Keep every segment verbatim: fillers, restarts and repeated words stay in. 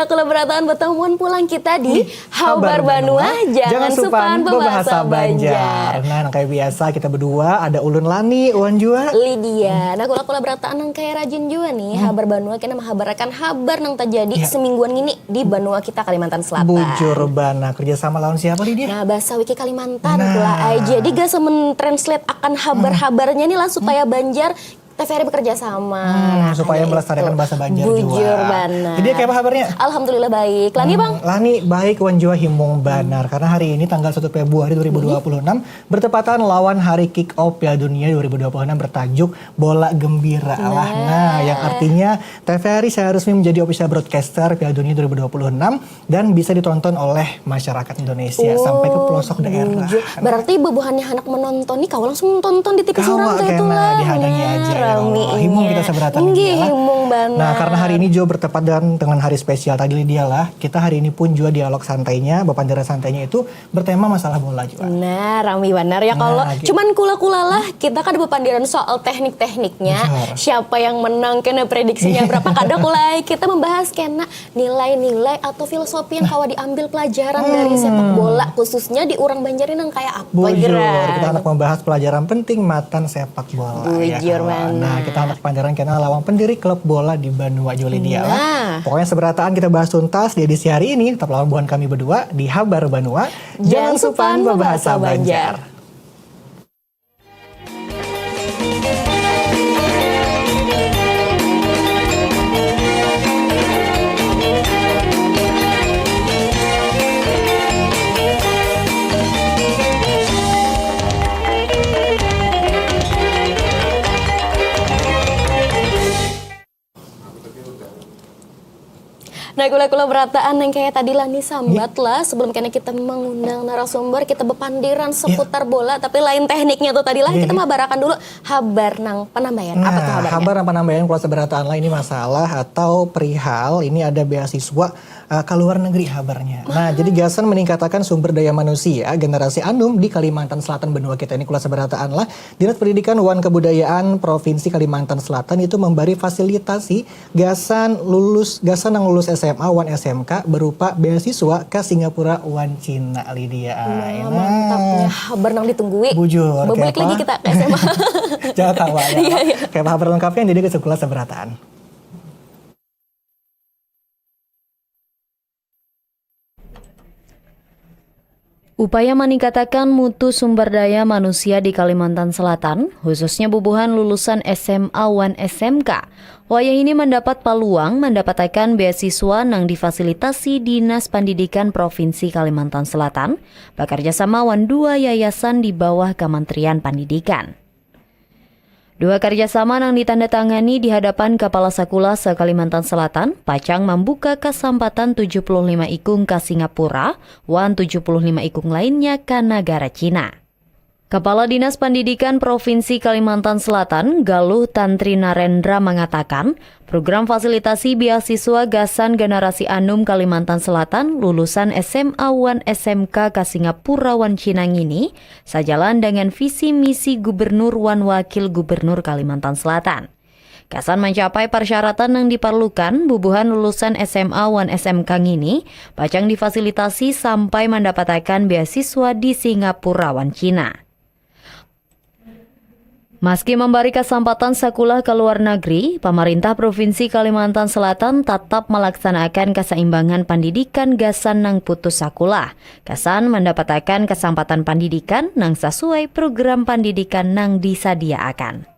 Kula berataan batamuan pulang kita di Habar Banua, jangan supan bebahasa Banjar. Nah, nang kaya biasa kita berdua, ada ulun Lani, wan jua Lydia. Nah, kula-kula berataan nang kaya rajin jua nih, Habar Banua kena mahabarakan habar nang tajadi semingguan ngini di banua kita Kalimantan Selatan. Bujur banar. Kerja sama lawan siapa, Lydia? Nah, Bahasa Wiki Kalimantan pula ai. Jadi gasan mentranslate akan habar-habarnya nih lah supaya Banjar T V R I bekerja sama. Hmm, supaya melestarikan bahasa Banjar jua. Bujur banar. Jadi, kayak apa kabarnya? Alhamdulillah baik. Lani, Bang? Hmm, Lani baik, wan jua himung banar. Karena hari ini tanggal satu Februari dua ribu dua puluh enam bertepatan lawan hari kick off Piala Dunia dua ribu dua puluh enam bertajuk Bola Gembira lah. Nah, yang artinya T V R I secara resmi menjadi official broadcaster Piala Dunia dua ribu dua puluh enam dan bisa ditonton oleh masyarakat Indonesia sampai ke pelosok daerah. Bujur. Berarti bubuhannya anak menonton nih, kawa langsung tonton di T V surang tuh, kena dihadangi aja, ya Allah. Himung kita sabarataan. Nggih, himung banar. Nah, karena hari ini jua bertepatan dengan, dengan hari spesial tadi, Lydia lah, kita hari ini pun jua dialog santainya, bapandiran santainya itu bertema masalah bola jua. Nah, rami banar ya. Kalau cuman kula-kula lah, kita kada bapandiran soal teknik-tekniknya, siapa yang menang, kena prediksinya berapa, kada kula ai. Kita membahas kena nilai-nilai atau filosofi yang kawa diambil pelajaran dari sepak bola, khususnya di urang Banjar ini nang kaya apa. Bujur, kita handak membahas pelajaran penting matan sepak bola, ya kawan. Nah, kita handak pandiran kena lawan pendiri klub bola di banua jua, Lydia lah. Pokoknya sabarataan kita bahas tuntas di edisi hari ini. Tetap lawan buhan kami berdua di Habar Banua. Jangan supan bebahasa Banjar. Nah, kula-kula berataan nang kaya tadi lah nih, sambat lah, sebelum kena kita mengundang narasumber, kita bepandiran seputar bola, tapi lain tekniknya tuh tadi lah, kita mabarakan dulu habar nang panambaian. Apa tuh habarnya? Habar nang panambaian kula sabarataan lah, ini masalah atau perihal, ini ada beasiswa, eh, ke luar negeri habarnya. Nah, jadi gasan meningkatakan sumber daya manusia generasi anum di Kalimantan Selatan benua kita ini kula sabarataan lah, Dinas Pendidikan wan Kebudayaan Provinsi Kalimantan Selatan itu memberi fasilitasi gasan lulus, gasan nang lulus S M A wan S M K berupa beasiswa ke Singapura wan Cina, Lydia. Nah, mantapnya habar nang ditunggui. Bujur. Babulik lagi kita ke S M A. Jangan tawa ya. Iya, iya. Kayak habar lengkapnya jadi ke sekolah sabarataan. Upaya maningkatakan mutu sumber daya manusia di Kalimantan Selatan, khususnya bubuhan lulusan S M A wan S M K, wayah ini mandapat paluang mandapatakan beasiswa nang difasilitasi Dinas Pandidikan Provinsi Kalimantan Selatan, bakarjasama wan dua yayasan di bawah Kamantrian Pandidikan. Dua karjasama nang ditandatangani di hadapan Kapala Sakulah se-Kalimantan Selatan pacang mambuka kasampatan tujuh puluh lima ikung ka Singapura wan tujuh puluh lima ikung lainnya ka nagara Cina. Kapala Dinas Pandidikan Provinsi Kalimantan Selatan, Galuh Tantri Narendra mangatakan, Program fasilitasi beasiswa gasan ganarasi anum Kalimantan Selatan lulusan S M A wan S M K ka Singapura wan Cina ngini sajalan dangan visi misi Gubernur wan Wakil Gubernur Kalimantan Selatan. Gasan mancapai parsyaratan nang diparlukan, bubuhan lulusan S M A wan S M K ngini pacang difasilitasi sampai mandapatakan beasiswa di Singapura wan Cina. Maski mambari kasampatan sakulah ka luar nagri, pamarintah Provinsi Kalimantan Selatan tatap malaksanaakan kasaimbangan pandidikan gasan nang putus sakulah, gasan mandapatakan kasampatan pandidikan nang sasuai program pandidikan nang disadiaakan.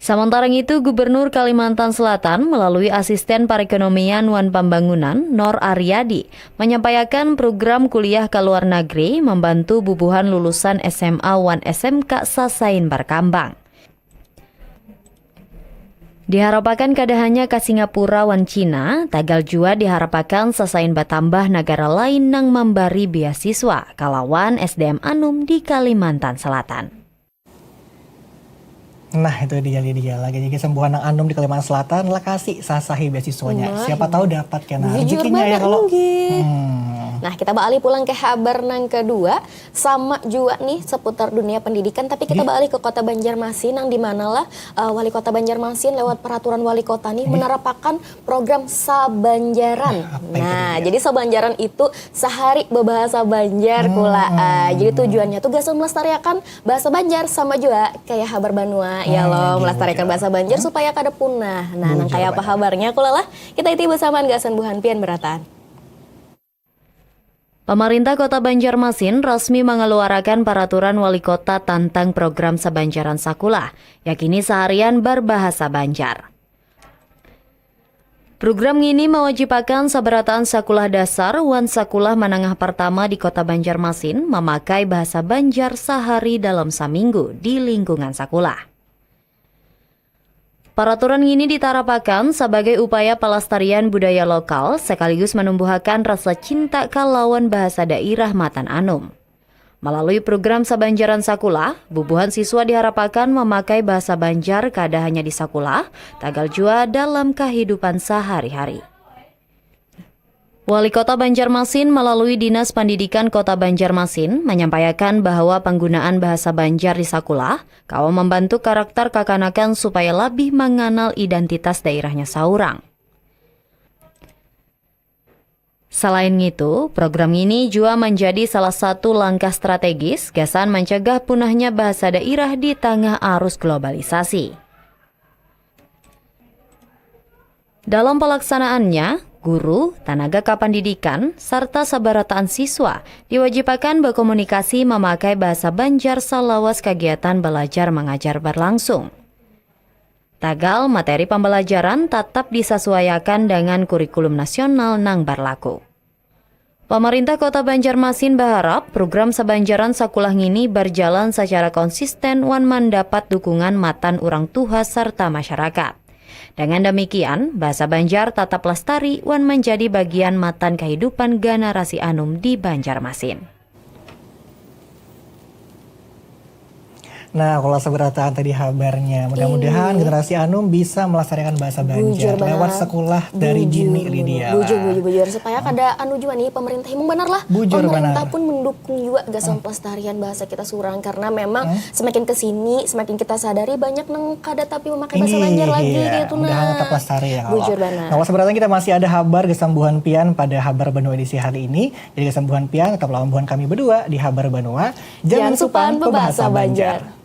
Samantara ngitu, Gubernur Kalimantan Selatan melalui Asisten Parekonomian wan Pambangunan, Nor Ariadi, manyampaiakan program kuliah ka luar nagri mambantu bubuhan lulusan S M A wan S M K sasain barkambang. Diharapakan kada hanya ka Singapura wan Cina, tagal jua diharapakan sasain batambah nagara lain nang mambari beasiswa kalawan S D M anum di Kalimantan Selatan. Nah, itu dia, Lydia, lagi jadi sembuhan nang anum di Kalimantan Selatan, lah kasih sasahi beasiswanya. Nah, siapa tahu dapat kena rezekinya ya kalau. Hmm. Nah, kita beralih pulang ke habar nang kedua, sama juga nih seputar dunia pendidikan, tapi kita beralih ke Kota Banjarmasin, yang di mana lah, uh, Wali Kota Banjarmasin lewat peraturan wali kota nih menerapakan program Sabanjaran. Nah, jadi Sabanjaran itu sehari berbahasa Banjar kula. Ah, jadi tujuannya tuh gasan melestariakan bahasa Banjar, sama juga kayak habar banua ya loh, melestariakan bahasa Banjar supaya kada punah. Nah, nang kayak apa habarnya kula lah, kita iti bersama gasan buhan pian berataan. Pemerintah Kota Banjarmasin resmi mengeluarkan peraturan wali kota tentang program Sabanjaran Sakulah, yakini seharian berbahasa Banjar. Program ngini mewajibakan sabarataan sakulah dasar wan sakulah manangah pertama di Kota Banjarmasin mamakai bahasa Banjar sahari dalam saminggu di lingkungan sakulah. Paraturan ngini ditarapakan sabagai upaya palastarian budaya lokal sekaligus manumbuhakan rasa cinta kalawan bahasa dairah matan anum. Malalui program Sabanjaran Sakulah, bubuhan siswa diharapakan mamakai bahasa Banjar kada hanya di sakulah, tagal jua dalam kahidupan sahari-hari. Wali Kota Banjarmasin malalui Dinas Pandidikan Kota Banjarmasin manyampaiakan bahwa panggunaan bahasa Banjar di sakulah kawa mambantuk karakter kakanakan supaya labih manganal idantitas dairahnya saurang. Salain ngitu, program ngini jua manjadi salah satu langkah strategis gasan mancegah punahnya bahasa dairah di tangah arus globalisasi. Dalam palaksanaannya, guru, tanaga kapandidikan, sarta sabarataan siswa diwajibakan bakomunikasi mamakai bahasa Banjar salawas kagiatan balajar mangajar barlangsung. Tagal materi pambalajaran tatap disasuaiakan dangan kurikulum nasional nang barlaku. Pamarintah Kota Banjarmasin baharap program Sabanjaran Sakulah ngini barjalan sacara konsisten wan mandapat dukungan matan urang tuha sarta masyarakat. Dangan damikian, bahasa Banjar tatap lastari wan manjadi bagian matan kahidupan ganarasi anum di Banjarmasin. Nah, kalau sabarataan tadi habarnya, mudah-mudahan generasi anum bisa melestarikan bahasa Banjar lewat sekolah dari dini, Lydia. Bujur, bujur, bujur. Supaya kada anu jua nih, pemerintah himung banar lah. Bujur banar. Pemerintah pun mendukung jua gasan pelestarian bahasa kita surang, karena memang semakin ke sini, semakin kita sadari banyak nang kada tapi memakai bahasa Banjar lagi, gitu nah. Mudahan tetap lestari ya, kalau. Bujur banar. Nah, kalau sabarataan kita masih ada habar gasan buhan pian pada habar banua edisi hari ini. Jadi gasan buhan pian, tetap lawan buhan kami berdua di Habar Banua. Jangan supan bebahasa Banjar.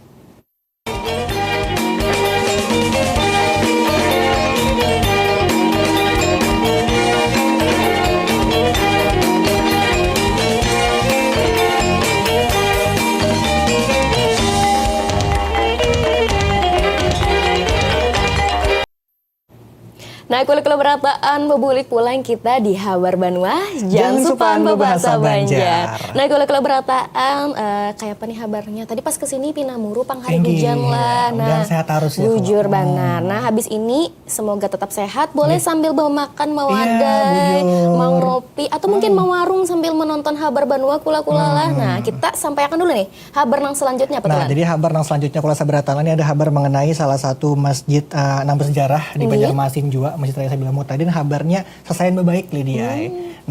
Nah, kulik-kulik berataan, bebulik pulang kita di Habar Banua. Jangan supan bebahasa Banjar. Nah, kulik-kulik berataan, eh, kayak apa nih habarnya? Tadi pas kesini pina muru pang hari hujan lah. Nah, sehat harus ya. Bujur banar. Nah, habis ini semoga tetap sehat. Boleh sambil memakan, mawadai, mangopi, atau mungkin mawarung sambil menonton Habar Banua kula-kula lah. Nah, kita sampaikan dulu nih. Habar nang selanjutnya apa tuh? Nah, jadi habar nang selanjutnya kalau sabarataan ini ada habar mengenai salah satu masjid, eh, nang bersejarah di Banjarmasin jua, Masjid Raya Sabilal Muhtadin. Habarnya sasayan bebaik, Lydia.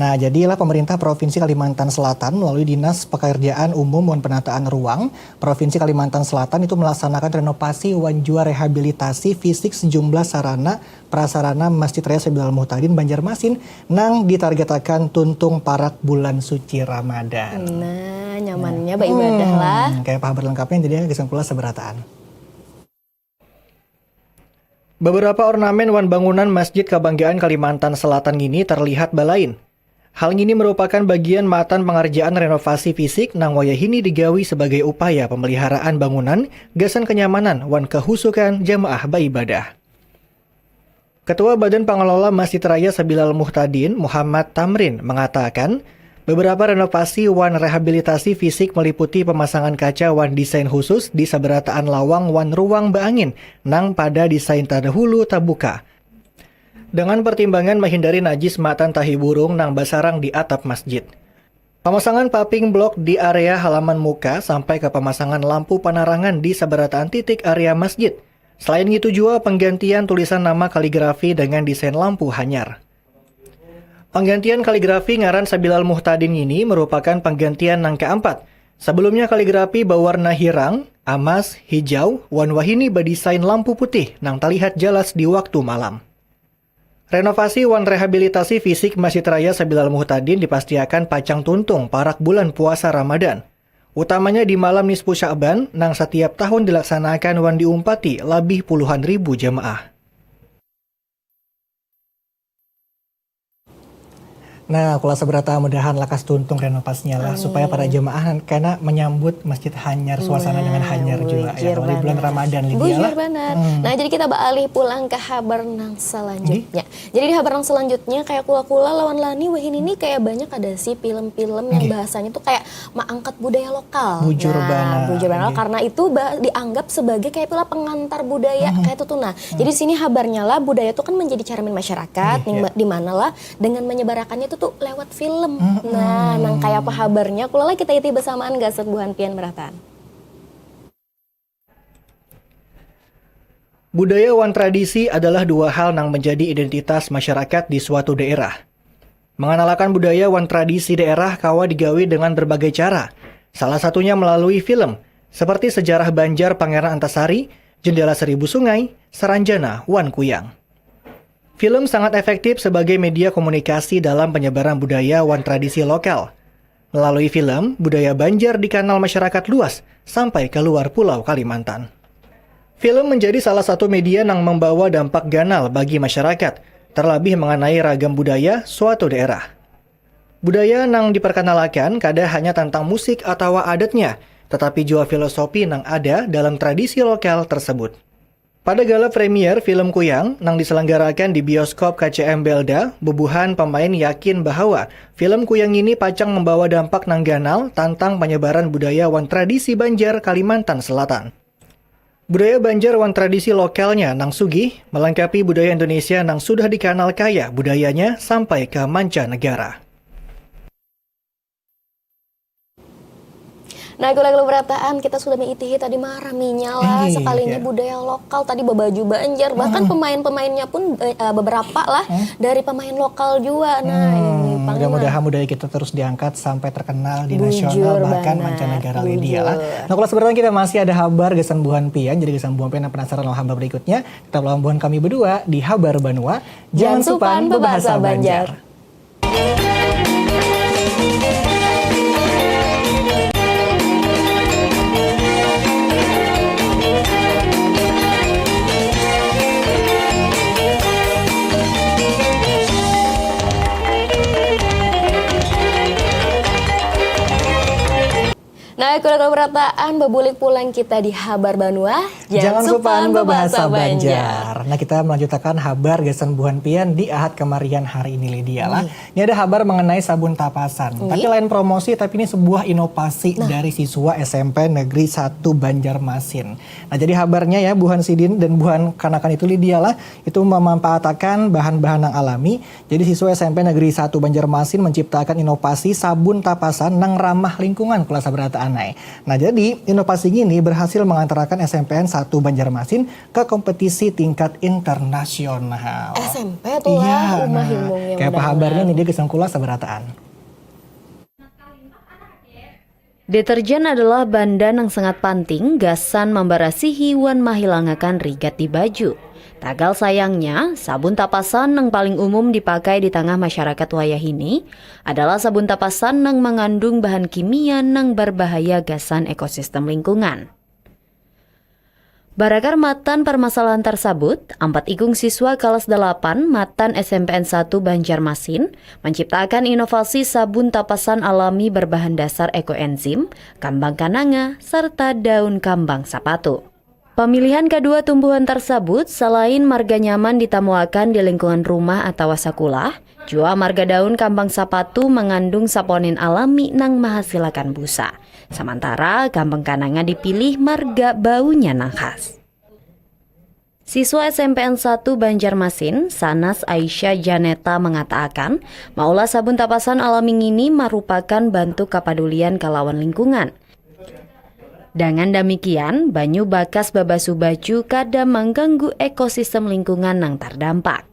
Nah, jadilah pemerintah Provinsi Kalimantan Selatan melalui Dinas Pekerjaan Umum wan Penataan Ruang Provinsi Kalimantan Selatan itu melaksanakan renovasi wan jua rehabilitasi fisik sejumlah sarana prasarana Masjid Raya Sabilal Muhtadin Banjarmasin nang ditargetakan tuntung parak bulan suci Ramadan. Nah, nyamannya baibadah lah. Kayak apa habar lengkapnya, jadi gasan kula sabarataan. Beberapa ornamen wan bangunan Masjid Kabanggaan Kalimantan Selatan ngini terlihat balain. Hal ngini merupakan bagian matan pengerjaan renovasi fisik nang wayahini digawi sebagai upaya pemeliharaan bangunan gasan kenyamanan wan kehusukan jamaah baibadah. Ketua Badan Pengelola Masjid Raya Sabilal Muhtadin, Muhammad Tamrin, mengatakan, beberapa renovasi wan rehabilitasi fisik meliputi pemasangan kaca wan desain khusus di sabarataan lawang wan ruang baangin nang pada desain terdahulu terbuka. Dengan pertimbangan menghindari najis matan tahi burung nang basarang di atap masjid. Pamasangan paving block di area halaman muka sampai ke pamasangan lampu panarangan di sabarataan titik area masjid. Selain itu jua penggantian tulisan nama kaligrafi dengan desain lampu hanyar. Penggantian kaligrafi ngaran Sabilal Muhtadin ini merupakan penggantian nang keempat. Sebelumnya kaligrafi berwarna hirang, amas, hijau, wan wahini berdesain lampu putih nang terlihat jelas di waktu malam. Renovasi wan rehabilitasi fisik Masjid Raya Sabilal Muhtadin dipastiakan pacang tuntung parak bulan puasa Ramadan, utamanya di malam nisfu Sya'ban nang setiap tahun dilaksanakan wan diumpati labih puluhan ribu jamaah. Nah, kula sabarata mudahan lakas tuntung renovasinya lah, supaya para jemaah kena menyambut masjid hanyar, suasana dengan hanyar juga ya, bujur apalagi bulan banar. Ramadan, Lydia, bujur lah. Banar. Hmm. Nah, jadi kita beralih pulang ke habar nang selanjutnya. Jadi di habar nang selanjutnya kayak kula-kula lawan Lani wahini ini kayak banyak ada sih film-film yang bahasanya tuh kayak mengangkat budaya lokal. Bujur nah, banar. Bujur banar. Karena itu ba- dianggap sebagai kayak pula pengantar budaya kayak itu tuh. Nah, jadi di sini habarnya lah budaya tuh kan menjadi cermin masyarakat, di mana lah dengan menyebarakannya itu tuh lewat film. Nah, nang kayak apa habarnya? Kula lah kita iti bersamaan gasan buhan pian berataan. Budaya wan tradisi adalah dua hal nang menjadi identitas masyarakat di suatu daerah. Mengenalakan budaya wan tradisi daerah kawa digawi dengan berbagai cara, salah satunya melalui film, seperti Sejarah Banjar Pangeran Antasari, Jendela Seribu Sungai, Saranjana, wan Kuyang. Film sangat efektif sebagai media komunikasi dalam penyebaran budaya wan tradisi lokal. Melalui film, budaya Banjar dikenal masyarakat luas sampai ke luar Pulau Kalimantan. Film menjadi salah satu media nang membawa dampak ganal bagi masyarakat, terlebih mengenai ragam budaya suatu daerah. Budaya nang diperkenalkan kada hanya tentang musik atau adatnya, tetapi juga filosofi nang ada dalam tradisi lokal tersebut. Pada gala premier film Kuyang nang diselenggarakan di bioskop K C M Belda, bubuhan pemain yakin bahwa film Kuyang ini pacang membawa dampak nang ganal tentang penyebaran budaya wan tradisi Banjar Kalimantan Selatan. Budaya Banjar wan tradisi lokalnya nang sugih melengkapi budaya Indonesia nang sudah dikenal kaya budayanya sampai ke mancanegara. Nah, gula-gula berataan kita sudah mengitihi tadi mah raminya lah, sekalinya budaya lokal tadi bebaju Banjar, bahkan pemain-pemainnya pun eh, eh, beberapa lah dari pemain lokal juga. Nah, ini Panglima. Mudah-mudahan budaya kita terus diangkat sampai terkenal di nasional bahkan mancanegara, Lydia lah. Nah, kalau sebenarnya kita masih ada habar gasan buhan pian, jadi gasan buhan pian yang penasaran lawan habar berikutnya, tetap lawan buhan kami berdua di Habar Banua. Jangan supan bebahasa Banjar. Nah, kurang berataan bebulik pulang kita di Habar Banua. Jangan supan bebahasa Banjar. Nah, kita melanjutakan habar gasan buhan pian di Ahad kemarian hari ini, Lydia lah. Ini ada habar mengenai sabun tapasan. Tapi lain promosi, tapi ini sebuah inovasi dari siswa S M P Negeri satu Banjarmasin. Nah, jadi habarnya ya, buhan sidin dan buhan kanakan itu, Lydia lah, itu memanfaatakan bahan-bahan yang alami. Jadi siswa S M P Negeri satu Banjarmasin menciptakan inovasi sabun tapasan nang ramah lingkungan, kula sabarataan ai. Nah, jadi inovasi ini berhasil mengantarkan S M P N satu Banjarmasin ke kompetisi tingkat internasional. S M P tuh lah, umah himungnya. Kayak apa habarnya nih, dia gasan kula sabarataan. Deterjen adalah banda nang sangat panting gasan mambarasihi wan mahilangakan rigat di baju. Tagal sayangnya, sabun tapasan nang paling umum dipakai di tangah masyarakat wayahini adalah sabun tapasan nang mangandung bahan kimia nang barbahaya gasan ekosistem lingkungan. Barakar matan parmasalahan tarsabut, ampat ikung siswa kalas dalapan matan S M P N satu Banjarmasin manciptaakan inovasi sabun tapasan alami barbahan dasar ekoenzim, kambang kananga, sarta daun kambang sapatu. Pamilihan kadua tumbuhan tarsabut salain marga nyaman ditamuakan di lingkungan rumah atawa sakulah, jua marga daun kambang sapatu mangandung saponin alami nang mahasilakan busa. Samantara kambang kananga dipilih marga baunya nang khas. Siswa S M P N satu Banjarmasin, Sanas Aisyah Janeta mengatakan, maulah sabun tapasan alami ngini marupakan bantuk kapadulian kalawan lingkungan. Dangan damikian, banyu bakas babasuh baju kada mangganggu ekosistem lingkungan nang tardampak.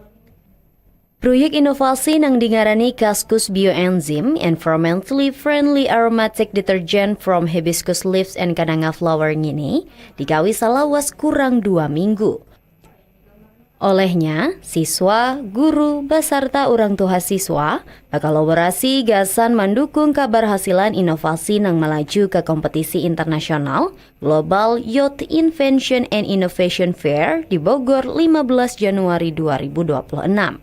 Proyek inovasi nang dingarani Kaskus Bioenzyme Environmentally Friendly Aromatic Detergent from Hibiscus Leaves and Kananga Flower ngini digawi salawas kurang dua minggu. Olehnya, siswa, guru, basarta urang tuha siswa bakolaborasi gasan mandukung kabarhasilan inovasi nang malaju ka kompetisi internasional Global Youth Invention and Innovation Fair di Bogor lima belas Januari dua ribu dua puluh enam.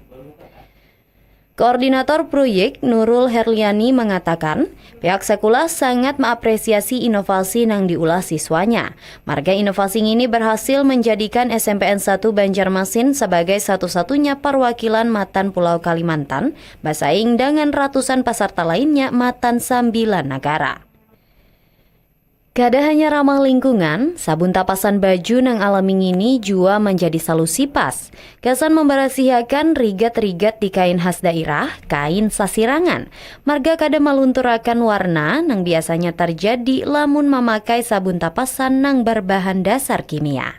Koordinator proyek Nurul Herliani mengatakan, pihak sekolah sangat mengapresiasi inovasi nang diulah siswanya. Marga inovasi ngini berhasil menjadikan S M P N satu Banjarmasin sebagai satu-satunya perwakilan matan Pulau Kalimantan, basaing dengan ratusan peserta lainnya matan sambilan negara. Kada hanya ramah lingkungan, sabun tapasan baju nang alami ngini jua manjadi salusi pas gasan mambarasihakan rigat-rigat di kain khas dairah, kain sasirangan, marga kada malunturakan warna nang biasanya tarjadi lamun mamakai sabun tapasan nang barbahan dasar kimia.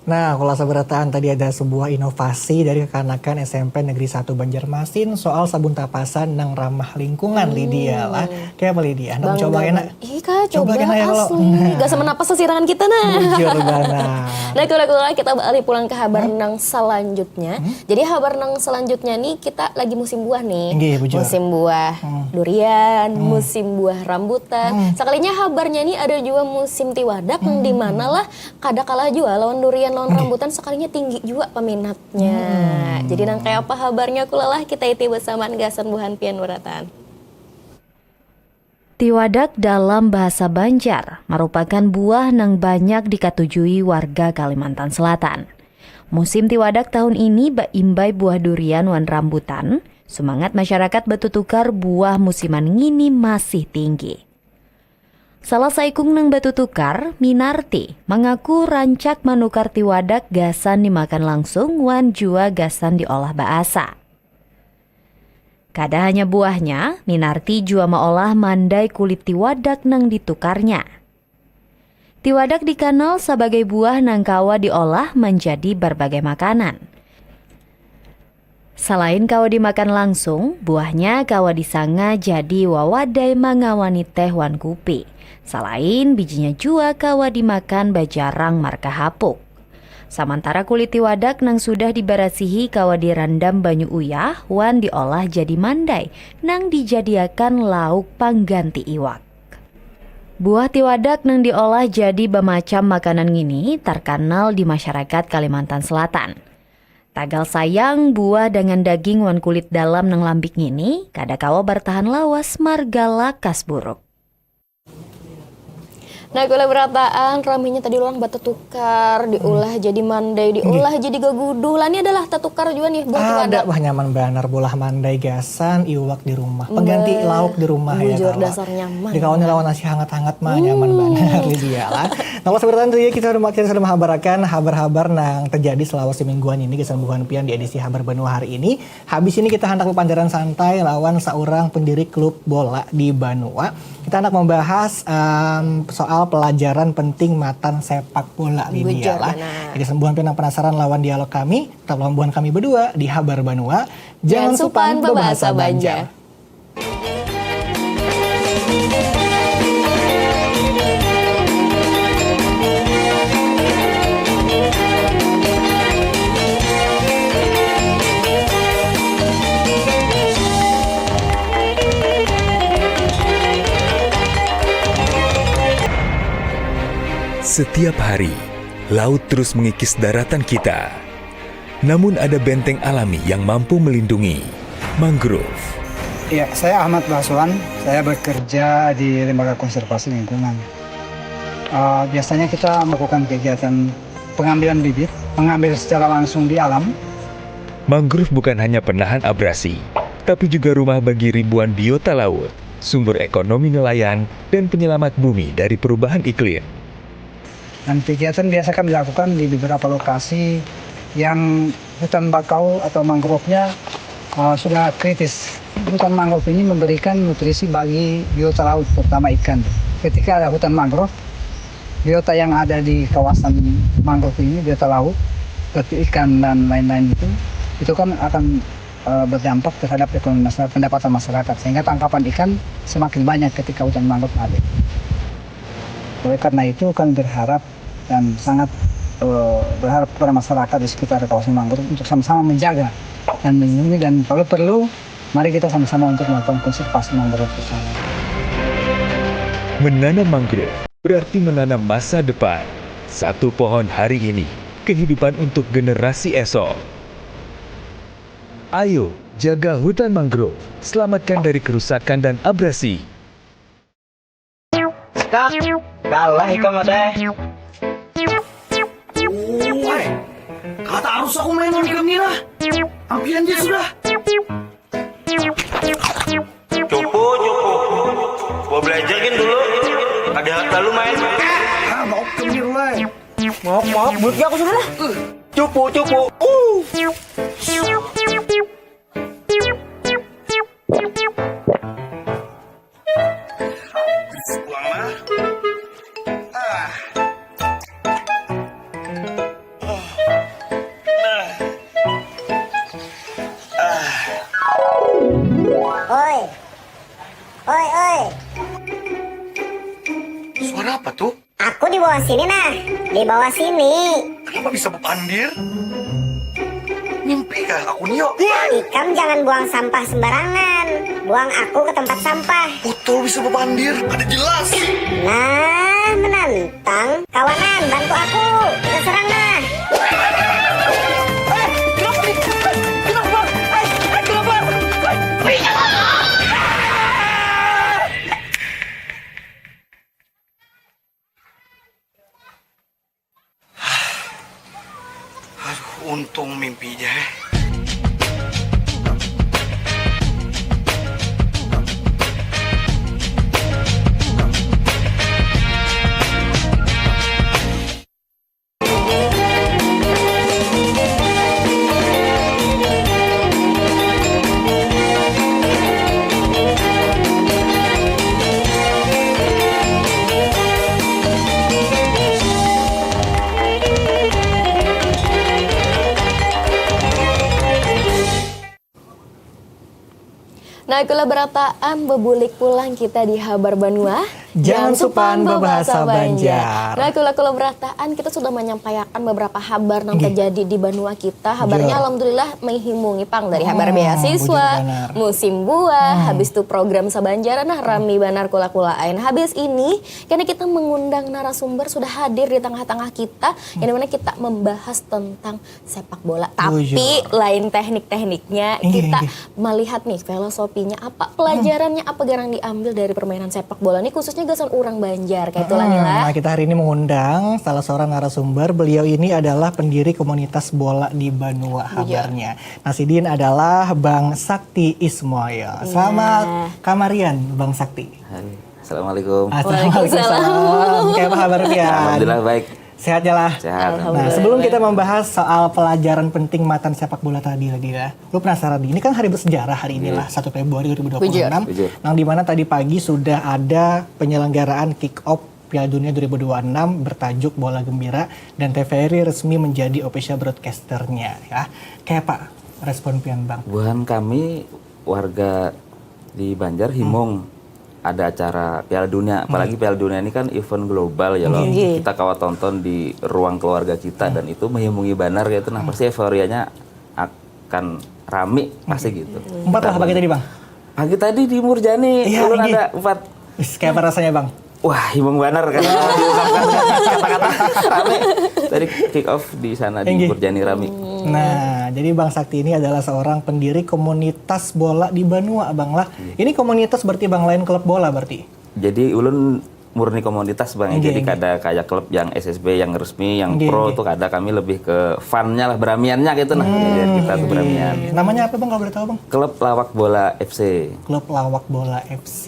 Nah, kalau sabarataan tadi ada sebuah inovasi dari kekanakan S M P Negeri satu Banjarmasin soal sabun tapasan nang ramah lingkungan, Lydia lah. Kayak apa, Lydia? Hendak mencoba kena? Ih, Kak, coba kena ya kalau. Asli. Gak sama napas sasirangan kita, nah. Bujur banget. Nah, kira-kira kita balik pulang ke habar nang selanjutnya. Jadi habar nang selanjutnya nih kita lagi musim buah nih. Musim buah durian, musim buah rambutan. Sekalinya habarnya nih ada juga musim tiwadak nang dimana lah kada kalah jua lawan durian, lawan rambutan, sekalinya tinggi jua peminatnya. Jadi nang kaya apa habarnya kula lah kita iti besamaan gasan buhan pian barataan. Tiwadak dalam bahasa Banjar marupakan buah nang banyak dikatujui warga Kalimantan Selatan. Musim tiwadak tahun ini baimbai buah durian wan rambutan, sumangat masyarakat batutukar buah musiman ngini masih tinggi. Salah saikung nang batutukar, Minarti, mangaku rancak manukar tiwadak gasan dimakan langsung wan jua gasan diolah baasa. Kada hanya buahnya, Minarti jua maolah mandai kulit tiwadak nang ditukarnya. Tiwadak dikanal sabagai buah nang kawa diolah manjadi barbagai makanan. Salain kawa dimakan langsung, buahnya kawa disanga jadi wawadai mangawani teh wan kupi. Salain bijinya jua kawa dimakan bajarang marka hapuk. Samantara kulit tiwadak nang sudah dibarasihi kawa dirandam banyu uyah wan diolah jadi mandai nang dijadiakan lauk pangganti iwak. Buah tiwadak nang diolah jadi bamacam makanan ngini tarkanal di masyarakat Kalimantan Selatan. Tagal sayang, buah dangan daging wan kulit dalam nang lambik ngini kada kawa bartahan lawas marga lakas buruk. Nah, kula berataan raminya tadi orang batutukar, diulah jadi mandai, diulah jadi gaguduh. Lah, ini adalah tatukar juga nih buah tiwadak. Ada bah nyaman banar bulah mandai gasan iwak di rumah. Pengganti lauk di rumah ya. Bujur, dasar nyaman. Dikawani lawan nasi hangat-hangat mah nyaman banar Lydia lah. Nah, kula berataan tadi kita sudah kita sudah menghabarkan habar-habar nang terjadi selama semingguan ini gasan buhan pian di edisi Habar Banua hari ini. Habis ini kita handak bapandaran santai lawan saurang pendiri klub bola di Banua. Kita handak membahas um, soal pelajaran penting matan sepak bola Lydia lah. Jadi sembuhan pinang penasaran lawan dialog kami, tetap lawan buhan kami berdua di Habar Banua. Jangan, Jangan supan berbahasa Banjar. Setiap hari, laut terus mengikis daratan kita. Namun ada benteng alami yang mampu melindungi, mangrove. Ya, saya Ahmad Baswan. Saya bekerja di Lembaga Konservasi Lingkungan. Uh, biasanya kita melakukan kegiatan pengambilan bibit, mengambil secara langsung di alam. Mangrove bukan hanya penahan abrasi, tapi juga rumah bagi ribuan biota laut, sumber ekonomi nelayan, dan penyelamat bumi dari perubahan iklim. Dan kegiatan biasa kami lakukan di beberapa lokasi yang hutan bakau atau mangrove-nya uh, sudah kritis. Hutan mangrove ini memberikan nutrisi bagi biota laut, terutama ikan. Ketika ada hutan mangrove, biota yang ada di kawasan mangrove ini, biota laut, seperti ikan dan lain-lain itu, itu kan akan uh, berdampak terhadap ekonomi masyarakat, pendapatan masyarakat, sehingga tangkapan ikan semakin banyak ketika hutan mangrove habis. Oleh karena itu, kami berharap dan sangat uh, berharap kepada masyarakat di sekitar kawasan mangrove untuk sama-sama menjaga dan melindungi, dan kalau perlu, mari kita sama-sama untuk melakukan konservasi mangrove bersama. Menanam mangrove berarti menanam masa depan. Satu pohon hari ini, kehidupan untuk generasi esok. Ayo, jaga hutan mangrove, selamatkan dari kerusakan dan abrasi. Kak, kalah ikam teh. Woi, kata arus aku main ikam ni lah. Ampian dia sudah. Cupu, cupu. Gua belajar gin dulu. Ada lalu main. Ah, mau kemir lah. Maaf, maaf, buatnya aku sudah lah. Cupu, cupu. Uh. Buang lah. Ah. Oi. Oi, oi. Suara apa tuh? Aku di bawah sini nah. Di bawah sini. Kenapa bisa bepandir? Mimpi kah aku nih, yuk? Ikam jangan buang sampah sembarangan. Buang aku ke tempat sampah. Botol bisa bepandir, ada jelas. Nah, menantang. Kawanan, bantu aku. Kita serang nah. Aduh, untung mimpi aja. Nah, kula berataan bebulik pulang kita di Habar Banua. Jangan supan bebahasa Banjar. Nah, kula kula berataan kita sudah menyampaikan beberapa habar yang terjadi di banua kita. Habarnya alhamdulillah menghimungi pang dari habar beasiswa, musim buah, habis itu program sabanjaran, nah rami banar kula kula ain. Habis ini karena kita mengundang narasumber sudah hadir di tengah-tengah kita, yang dimana kita membahas tentang sepak bola, tapi lain teknik-tekniknya. Kita melihat nih filosofinya apa, pelajarannya apa garang diambil dari permainan sepak bola ini, khususnya gasan urang Banjar kayak itulah nih lah. Nah, kita hari ini mengundang salah seorang narasumber. Beliau ini adalah pendiri komunitas bola di Banua habarnya. Nah, sidin adalah Bang Sakti Ismoyo. Selamat kamarian Bang Sakti. Assalamualaikum. Assalamualaikum. Kayak apa kabar pian? Alhamdulillah baik. Sehat ya lah. Sehat. Nah, sebelum kita membahas soal pelajaran penting matan sepak bola tadi lagi ya, lu penasaran nih? Ini kan hari bersejarah hari inilah, satu Februari dua ribu dua puluh enam, yang dimana tadi pagi sudah ada penyelenggaraan kick off Piala Dunia dua ribu dua puluh enam bertajuk Bola Gembira dan T V R I resmi menjadi official broadcasternya ya. Kayak apa respon pian, Bang? Buhan kami warga di Banjar himung ada acara Piala Dunia, apalagi Piala Dunia ini kan event global ya loh. Kita kawa tonton di ruang keluarga kita dan itu menghimungi banar gitu. Nah, pasti euforianya akan rami pasti gitu. Empat lah pagi tadi, Bang. Pagi tadi di Murjani, Iya, ulun ini. Ada empat. Wis, kayak apa rasanya, Bang? Wah, himung banar kan. Kata-kata rame. Tadi kick off di sana di Inggih. Murjani rame. Nah, jadi Bang Sakti ini adalah seorang pendiri komunitas bola di Banua, Bang lah. Ini komunitas berarti, Bang, lain klub bola berarti? Jadi ulun murni komunitas, Bang, ya. Jadi kada kayak klub yang S S B yang resmi, yang pro tuh kada, kami lebih ke fun-nya lah, beramiannya gitu nah. Jadi kita tuh beramian. Namanya apa, Bang, kalau boleh tahu, Bang? Klub Lawak Bola F C. Klub Lawak Bola F C.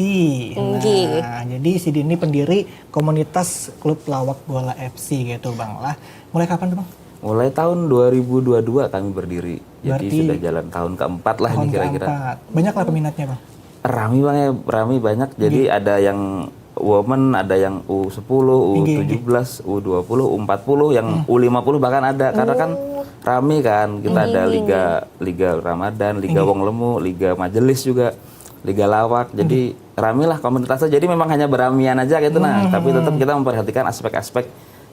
Nah, jadi sidin ini pendiri komunitas Klub Lawak Bola F C gitu, Bang, lah. Mulai kapan tuh, Bang? Mulai tahun dua ribu dua dua kami berdiri. Jadi sudah jalan tahun keempat lah ini kira-kira. Tahun keempat. Banyak lah peminatnya, Bang? Rami, Bang, ya, rami banyak. Jadi ada yang woman, ada yang U sepuluh, U tujuh belas, U dua puluh, U empat puluh, yang U lima puluh bahkan ada. Karena kan rami kan, kita ada liga, liga Ramadan, liga Wong Lemu, liga Majelis juga, liga Lawak. Jadi rami lah komunitasnya. Jadi memang hanya beramian aja gitu nah. Tapi tetap kita memperhatikan aspek-aspek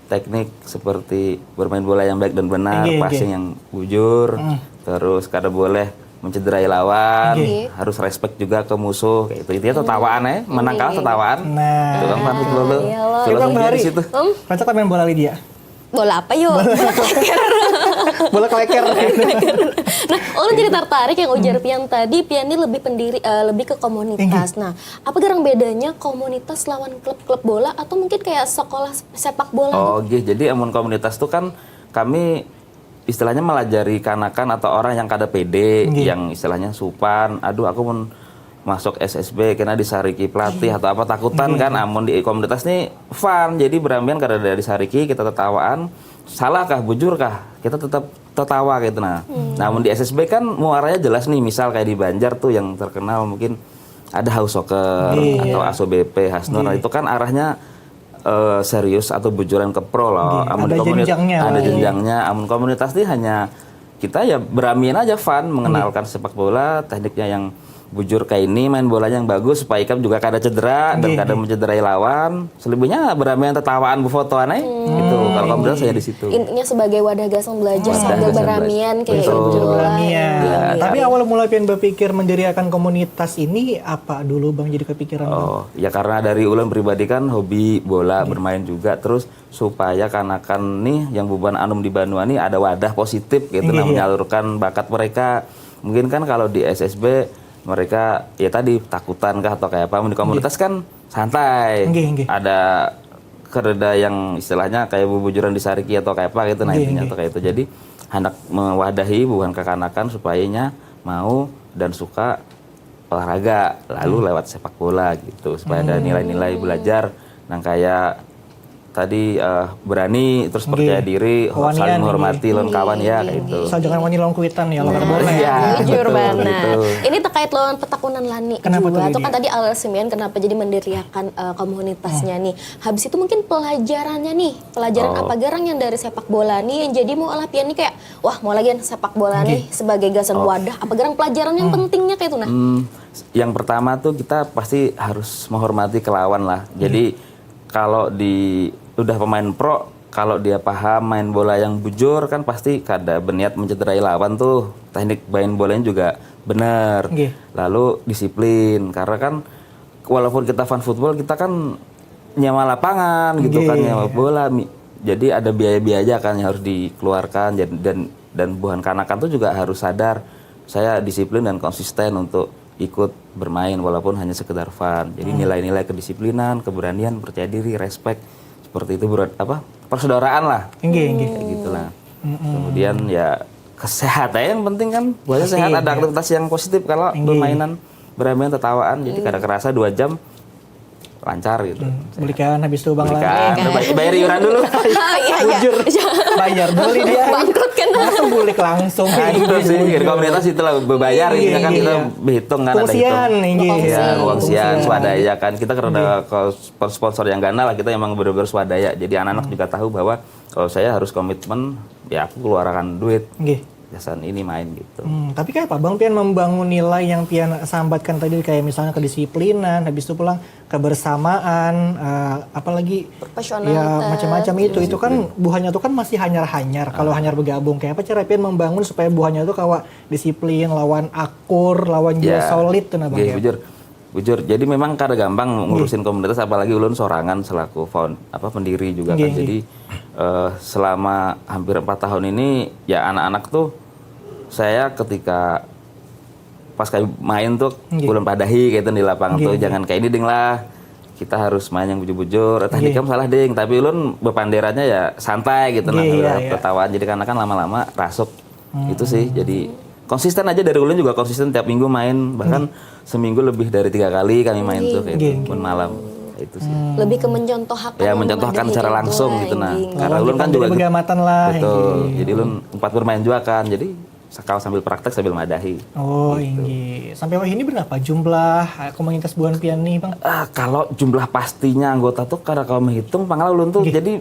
teknik seperti bermain bola yang baik dan benar, passing yang bujur, terus kada boleh mencederai lawan, harus respect juga ke musuh, kayak itu. Intinya tetawaan ya, menang kalah tetawaan. Nah, itu kan fun football tuh. Filosofinya di situ. Rancak main bola, Lydia? Bola apa yuk? Bola keleker. Nah, ulun jadi tertarik yang ujar pian tadi, pian ini lebih pendiri, eh, lebih ke komunitas. Nah, apa garang bedanya komunitas lawan klub-klub bola atau mungkin kayak sekolah sepak bola? Oh, gitu? Jadi amun komunitas tuh kan kami istilahnya melajari kanakan atau orang yang kada pede, yang istilahnya supan, aduh aku mun masuk S S B kena disariki pelatih atau apa, takutan kan. Amun di komunitas nih fun, jadi beramian kada ada disariki, kita tetawaan, salah kah, bujur kah, kita tetap tetawa gitu nah. Nah, amun di S S B kan muaranya jelas nih, misal kayak di Banjar tuh yang terkenal mungkin ada House Soccer atau Aso B P, Hasnur, nah, itu kan arahnya eh, serius atau bujuran ke pro loh. Amun ada di komunitas jenjangnya, ada jenjangnya. Amun komunitas nih hanya kita ya beramian aja, fun, mengenalkan sepak bola, tekniknya yang bujur kayak ini, main bolanya yang bagus supaya ikam juga kada cedera dan kada mencederai lawan. Selebihnya beramian, tetawaan, befotoan aja gitu. Kalau komunitas hanya di situ. Intinya sebagai wadah gasan belajar sambil beramian kayak gitu. Betul. Beramian. Ya. Tapi awal mula pian berpikir mendiriakan komunitas ini apa dulu, Bang, jadi kepikiran, Bang? Oh, ya karena dari ulun pribadi kan hobi bola, bermain juga, terus supaya kanakan nih yang bubuhan anum di banua nih ada wadah positif gitu, nah, menyalurkan bakat mereka. Mungkin kan kalau di S S B mereka ya tadi takutan kah atau kayak apa, di komunitas kan santai. Ada kereda yang istilahnya kayak bubujuran disariki atau kayak apa gitu, nah, intinya tuh kayak itu. Jadi hendak mewadahi bubuhan kekanakan supayanya mau dan suka olahraga, lalu lewat sepak bola gitu, supaya ada nilai-nilai belajar nang kayak tadi, eh, berani, terus percaya diri, saling menghormati lawan kawan ya, kayak itu. Asal jangan wani lawan kuitan ya, lawan bola ya. Bujur banar. Ini terkait lawan petakunan Lani jua tuh, kan tadi alasan pian kenapa jadi mendiriakan, eh, komunitasnya nih. Habis itu mungkin pelajarannya nih, pelajaran apa garang yang dari sepak bola nih yang jadi mau olah pian nih kayak, wah, mau lagi sepak bola nih sebagai gasan wadah, apa garang pelajaran yang pentingnya kayak itu nah? Hmm, yang pertama tuh kita pasti harus menghormati ke lawan lah. Jadi kalau di udah pemain pro, kalau dia paham main bola yang bujur kan pasti kada berniat mencederai lawan tuh. Teknik main bolanya juga benar. Lalu disiplin, karena kan walaupun kita fan football, kita kan nyewa lapangan gitu kan, nyewa bola. Jadi ada biaya-biaya aja kan yang harus dikeluarkan, dan dan buhan kanakan tuh juga harus sadar, saya disiplin dan konsisten untuk ikut bermain walaupun hanya sekedar fun. Jadi nilai-nilai kedisiplinan, keberanian, percaya diri, respect, seperti itu, berat apa, persaudaraan lah. Inggih, inggih. Kayak gitulah. Kemudian ya kesehatan yang penting kan, buatnya sehat, ada aktivitas yang positif. Kalau bermainan bermain tetawaan, jadi kada kerasa dua jam lancar gitu. Hmm, bulikan habis itu, Bang. Bulikan, bayar iuran dulu. Bujur. Bayar dulu dia. Bangkrut kan. Masa bulik langsung. Nah, itu sih, komunitas itulah, berbayar gitu kan, kita berhitung kan, ada hitung. Uang sian, uang sian, swadaya kan. Kita karena sponsor yang ganal lah, kita emang benar-benar swadaya. Jadi anak-anak juga tahu bahwa kalau saya harus komitmen, ya aku keluarkan duit. Gasan ini main gitu. Hmm, tapi kayak apa, Bang, pian membangun nilai yang pian sambatkan tadi, kayak misalnya kedisiplinan, habis itu pulang kebersamaan, uh, apalagi ya macam-macam itu. Itu kan buhannya tuh kan masih hanyar-hanyar. Kalau hanyar bergabung, kayak apa cara pian membangun supaya buhannya tuh kawa disiplin, lawan akur, lawan juga solid tuh, nah, Bang, ya? Bujur. Bujur, jadi memang kada gampang ngurusin komunitas, apalagi ulun sorangan selaku found, apa, pendiri juga kan. Jadi uh, selama hampir empat tahun ini ya anak-anak tuh saya ketika pas kayak main tuh ulun padahi gitu di lapang tuh, jangan kayak ini ding lah, kita harus main yang bujur-bujur. Tah ikam salah ding, tapi ulun bepanderannya ya santai gitu nah, Nggih, iya, udah iya. ketawaan. Jadi karena kan lama-lama rasuk. Itu sih, jadi konsisten aja dari ulun juga konsisten tiap minggu main, bahkan seminggu lebih dari tiga kali kami main tuh kayak Nggih. Itu, pun malam. Itu sih. Lebih ke mencontohkan Ya mencontohkan secara langsung gitu nah. Karena ulun kan Lawan juga dipakai gitu. Begamatan lah. Betul. Nggih. Jadi ulun empat bermain juga kan. Jadi sakal sambil praktek sambil madahi. Oh, inggih. Sampai wahini berapa jumlah eh, komunitas buhan pian nih, Bang? Ah, kalau jumlah pastinya anggota tuh karena kalau menghitung pang lah ulun tuh jadi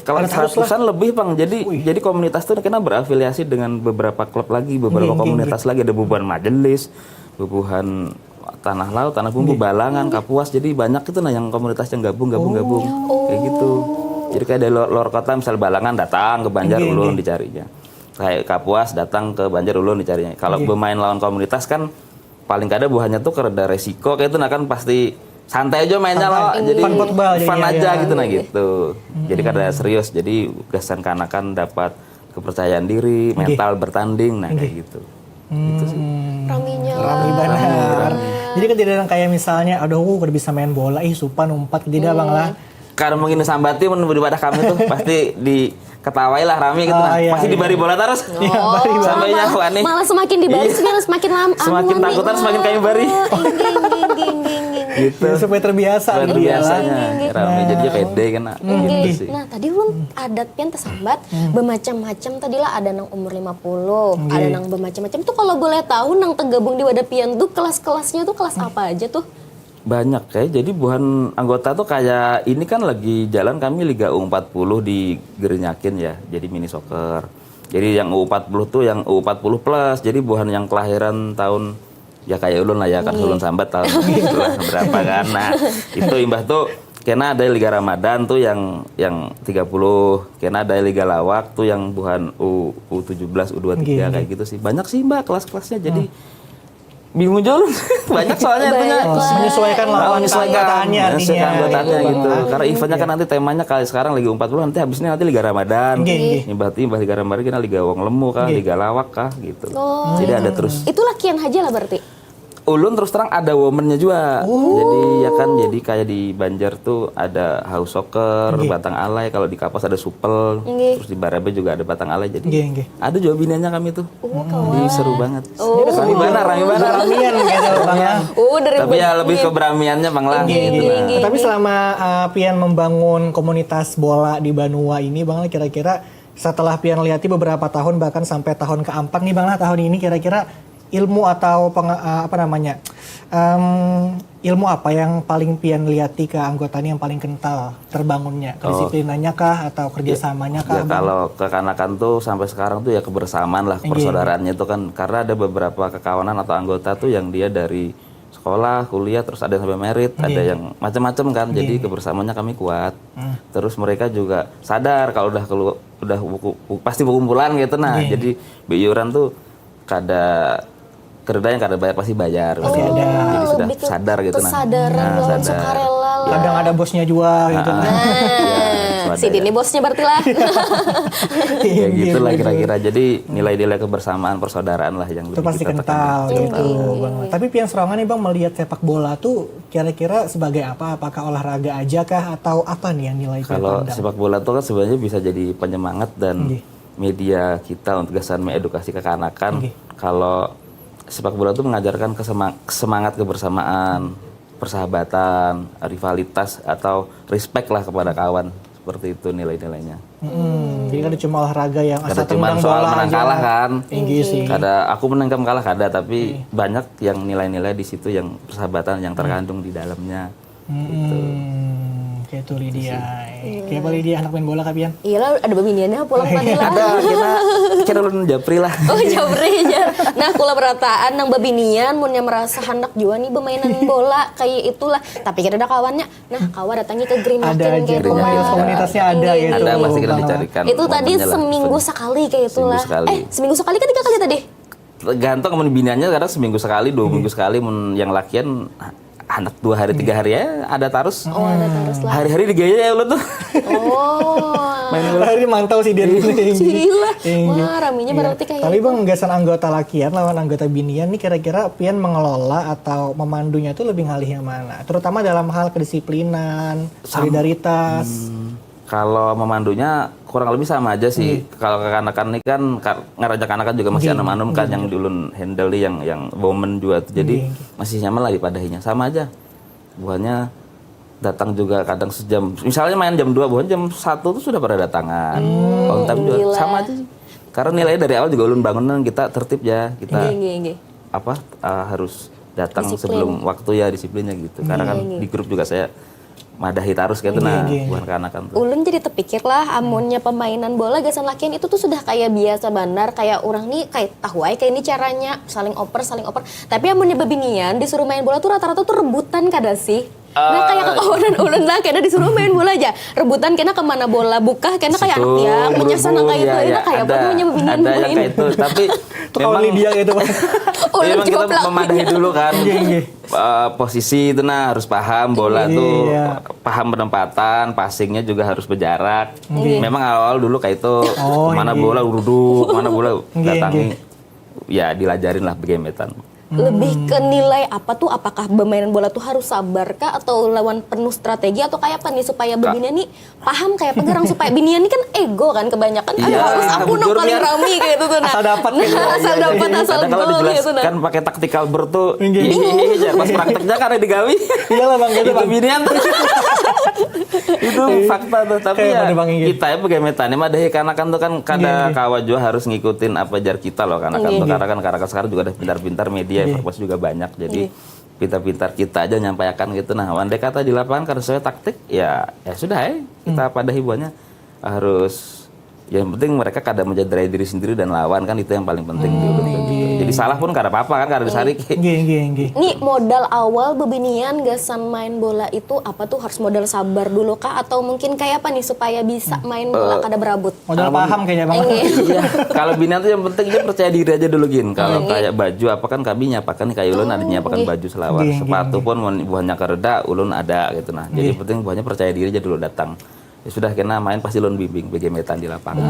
kalau Ada terus seratusan lebih pang. Jadi jadi komunitas tuh kena berafiliasi dengan beberapa klub lagi, beberapa Nggih, nggih, komunitas lagi, ada bubuhan majelis, bubuhan tanah laut, tanah bumbu, balangan, kapuas. Jadi banyak itu nah yang komunitas yang gabung gabung gabung kayak gitu. Jadi kayak dari luar, luar kota misal balangan datang ke Banjar Nggih, ulun nggih. Dicarinya. Kayak kapuas datang ke Banjar ulun dicarinya. Kalau bermain lawan komunitas kan paling kada buhannya tuh kada resiko kayak itu nah kan pasti santai aja mainnya Santai. loh. Jadi Fun football aja, fun iya, aja iya. Gitu nah gitu. Jadi kada serius. Jadi gasan kanakan dapat kepercayaan diri, mental bertanding nah kayak gitu. Hmm. Raminya. Rami banget. Jadi kan tidak ada yang kayak misalnya, aduh, aku udah bisa main bola, ih supan umpat, tidak bang lah. Kada mungkin disambati mun di wadah kami tuh pasti diketawai lah rami gitu Oh, nah. Iya, Pasti iya. Dibari bola terus. Iya, bari bang. Sampai Malah- nyawa nih. Malah semakin dibari, Iya. semakin lama. Semakin anu, takutan, anu. Semakin kami bari. Oh, inggih, inggih, inggih, inggih, inggih. Gitu. Ya, supaya terbiasa Luar gitu ya lah. biasanya rame. Jadi ya pede kena. Gitu Inggih. Sih. Nah, tadi ulun adat pian tersambat bermacam-macam tadi lah, ada nang umur lima puluh, ada Nggih. Nang bermacam-macam. Itu kalau boleh tahu nang tergabung di wadah pian tuh kelas-kelasnya tuh kelas apa aja tuh? Banyak ya. Jadi buhan anggota tuh kayak ini kan lagi jalan kami Liga U empat puluh di Gerinyakin ya. Jadi mini soccer. Jadi yang U empat puluh tuh yang U empat puluh plus. Jadi buhan yang kelahiran tahun ya kayak ulun lah ya kan ulun sambat tahun setelah berapa kan. Nah, itu imbah tuh kena ada Liga Ramadan tuh yang yang tiga puluh, kena ada Liga Lawak tuh yang buhan U U tujuh belas, U dua tiga Nggih, kayak gitu sih. Banyak sih Mbak kelas-kelasnya. Jadi bingung jauh banyak soalnya itunya. Banyak lah. Menyesuaikan Oh, lawan menyesuaikan, keanggotaannya menyesuaikan artinya. anggotanya Iya. Gitu. Karena eventnya kan nanti temanya kali sekarang Liga U empat puluh, nanti habis ini nanti Liga Ramadan. Nggih, nggih. Imbah imbah Liga Ramadan kena Liga Wong Lemu kah, Nggih. Liga Lawak kah gitu. Oh. Jadi ada terus. Itu lakian aja lah berarti. Ulun terus terang ada womennya juga. Jadi ya kan jadi kayak di Banjar tuh ada house soccer, Nggih. Batang Alai, kalau di Kapuas ada Supel, Nggih. Terus di Barabe juga ada Batang Alai jadi. Nggih, nggih. Ada juga biniannya kami tuh. Uh, kawan. Jadi seru banget. Oh. Rami banar, rami banar. Ramian gitu bang ya. Oh, dari Tapi ya Bang- lebih ke beramiannya bang lah. Nggih, Gitu nggih, lah. nggih. Tapi selama uh, pian membangun komunitas bola di Banua ini bang, kira-kira setelah pian lihati beberapa tahun bahkan sampai tahun keempat nih bang lah, tahun ini kira-kira ilmu atau peng- uh, apa namanya, em, ilmu apa yang paling pian lihati ke anggota ini yang paling kental terbangunnya, kedisiplinannya kah atau kerjasamanya kah? Ya Bang? Kalau kekanakan tuh sampai sekarang tuh ya kebersamaan lah, Iya. Persaudaraan itu kan karena ada beberapa kekawanan atau anggota tuh yang dia dari sekolah, kuliah, terus ada yang sampai merit, ada yang macam-macam kan. Jadi kebersamaannya kami kuat. Terus mereka juga sadar kalau udah keluar, udah buku, bu- pasti berkumpulan gitu nah. Iya. Jadi beiuran tuh kada kereda yang kada bayar pasti bayar. Pasti ada. Jadi sudah Lebih ke sadar gitu nah. Kesadaran Nah, lawan sadar. Sukarela lah. Kadang ada bosnya juga gitu. Ah, Nah, iya, si Dini bosnya berarti lah. Ya gitulah kira-kira. Jadi nilai-nilai kebersamaan persaudaraan lah yang Itu lebih pasti kita kental tekankan. gitu bang. Tapi pian sorangan nih bang melihat sepak bola tuh kira-kira sebagai apa? Apakah olahraga aja kah atau apa nih yang nilai pian Kalau pandang? Sepak bola tuh kan sebenarnya bisa jadi penyemangat dan Nggih. Media kita untuk gasan mengedukasi kekanakan. Nggih. Kalau sepak bola tuh mengajarkan kesema- semangat kebersamaan, persahabatan, rivalitas atau respect lah kepada kawan. Seperti itu nilai-nilainya. Hmm, jadi kan cuma olahraga yang Kada asal cuma tendang soal bola menang aja. Kalah kan. Inggih sih. Kada aku menang kamu kalah kada, tapi banyak yang nilai-nilai di situ yang persahabatan yang terkandung di dalamnya. Hmm, kayak itu Lydia. Kayak apa Lydia anak main bola kapian? Iya lah, ada babiniannya pulang tadi lah. Ada kena kena ulun japri lah. Oh, japri aja. Nah, kula berataan nang babinian munnya merasa hendak jua nih bermainan bola kayak itulah. Tapi kada ada kawannya. Nah, kawa datangi ke Green Ada Yakin aja. Kayak itulah. Komunitasnya ada gitu. Ada pasti kena Bang. dicarikan. Itu tadi Momennya lah. Seminggu sekali kayak itulah. Seminggu sekali. Eh, seminggu sekali kan tiga kali tadi? Tergantung sama biniannya, kadang seminggu sekali, dua minggu sekali, mun yang lakian anak dua hari tiga hari ya ada terus. Oh, ada terus lah. Hari-hari digaya ya ulun tuh. Oh. Main bola. Tadi mantau si Dian. Cila. Wah, raminya berarti kayak Tapi bang, gasan anggota lakian lawan anggota binian nih, kira-kira pian mengelola atau memandunya tuh lebih ngalih yang mana? Terutama dalam hal kedisiplinan, solidaritas. Hmm, kalau memandunya kurang lebih sama aja sih. Kalau kekanakan nih kan ka- ngaraja kanakan juga masih anum-anum kan yang diulun handle nih, yang yang woman juga tuh. Jadi masih nyaman lah dipadahinya. Sama aja. Buhannya datang juga kadang sejam. Misalnya main jam dua, buhan jam satu tuh sudah pada datangan. On time juga. Sama aja sih. Karena nilai dari awal juga ulun bangun, kita tertib ya. Kita Nggih, nggih, nggih. apa eh, harus datang sebelum waktu ya, disiplinnya gitu. Karena kan di grup juga saya madahi tarus gitu nah, buhan kanakan tuh. Ulun jadi tepikir lah, amunnya pemainan bola gasan lakian itu tuh sudah kayak biasa banar, kayak orang nih kayak tahu aja kayak ini caranya, saling oper, saling oper. Tapi amunnya bebinian disuruh main bola tuh rata-rata tuh rebutan kada sih? Nah, kayak kekawanan ulun lah, kena disuruh main bola aja, rebutan kena kemana bola, buka kena kayak Situ, ya menyasana berhubung, kayak itu, ya, itu ya, kayak apa ada, namanya bebinian ada yang main. Kayak itu, tapi Itu kalau memang Lydia kayak itu, Bang. Jadi Ulun memang kita juga pelakunya. Memadahi dulu kan. Eh, posisi itu nah harus paham bola tuh, Iya. Paham penempatan, passingnya juga harus berjarak. Nggih. Memang awal-awal dulu kayak itu, Oh, mana iya. Bola duduk, mana bola Nggih, datangi. Nggih. Ya dilajarin lah begemetan. Lebih ke nilai apa tuh? Apakah bermainan bola tuh harus sabar kah atau lawan penuh strategi atau kayak apa nih supaya bebinian nih paham kayak apa garang supaya binian nih kan ego kan kebanyakan. Aduh, Iya, harus aku bujur, paling Bian. Rami kayak itu tuh nah. Asal dapat Nah, gitu. asal dapat asal Kadang kalau gol gitu nah. Dijelaskan pakai taktikal bird tuh, Nggih. iya iya iya, pas prakteknya karena digawi. Iyalah, Bang, gitu, Itu Bang. binian tuh. Itu fakta tuh, tapi Kayak ya mana, Bang, iya. Kita ya bagaimana nih madahi kanakan tuh kan kada Iya, iya. Kawa jua harus ngikutin apa jar kita loh kanakan Iya, tuh, iya. Karena kan karakas sekarang juga ada pintar-pintar media, Iya. Informasi juga banyak, jadi Iya. pintar-pintar kita aja nyampaikan gitu. Nah, andai kata di lapangan kada sesuai taktik, ya ya sudah ya, kita Hmm. padahi buahnya harus, yang penting mereka kada mencederai diri sendiri dan lawan, kan itu yang paling penting di ulun tuh, gitu. Jadi salah pun kada apa-apa kan, kada disariki. Nggih, nggih, nggih. Ini modal awal bebinian gasan main bola itu apa tuh, harus modal sabar dulu kah atau mungkin kayak apa nih supaya bisa main bola kada berabut? Modal paham kayaknya, Bang. Nggih. Iya. Kalau binian tuh yang penting dia percaya diri aja dulu gin. Kalau kayak baju apa kan kami nyapakan nih, kayak ulun ada nyapakan Nggih. Baju selawar, Nggih, sepatu nggih. Pun mun buhannya kereda, ulun ada gitu nah. Jadi penting buhannya percaya diri aja dulu datang. Ya sudah, kena main pasti ulun bimbing begemetan di lapangan.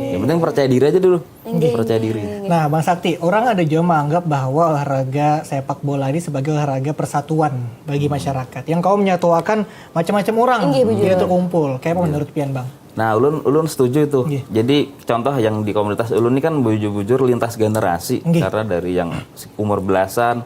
Yang penting percaya diri aja dulu. Percaya diri. Nah, Bang Sakti, orang ada juga menganggap bahwa olahraga sepak bola ini sebagai olahraga persatuan bagi masyarakat yang kau menyatuakan macam-macam orang Nggih, bujur. Yaitu kumpul. Kayak apa menurut pian, Bang? Nah, ulun ulun setuju itu. Nggih. Jadi contoh yang di komunitas ulun ini kan bujur-bujur lintas generasi, Nggih. Karena dari yang umur belasan,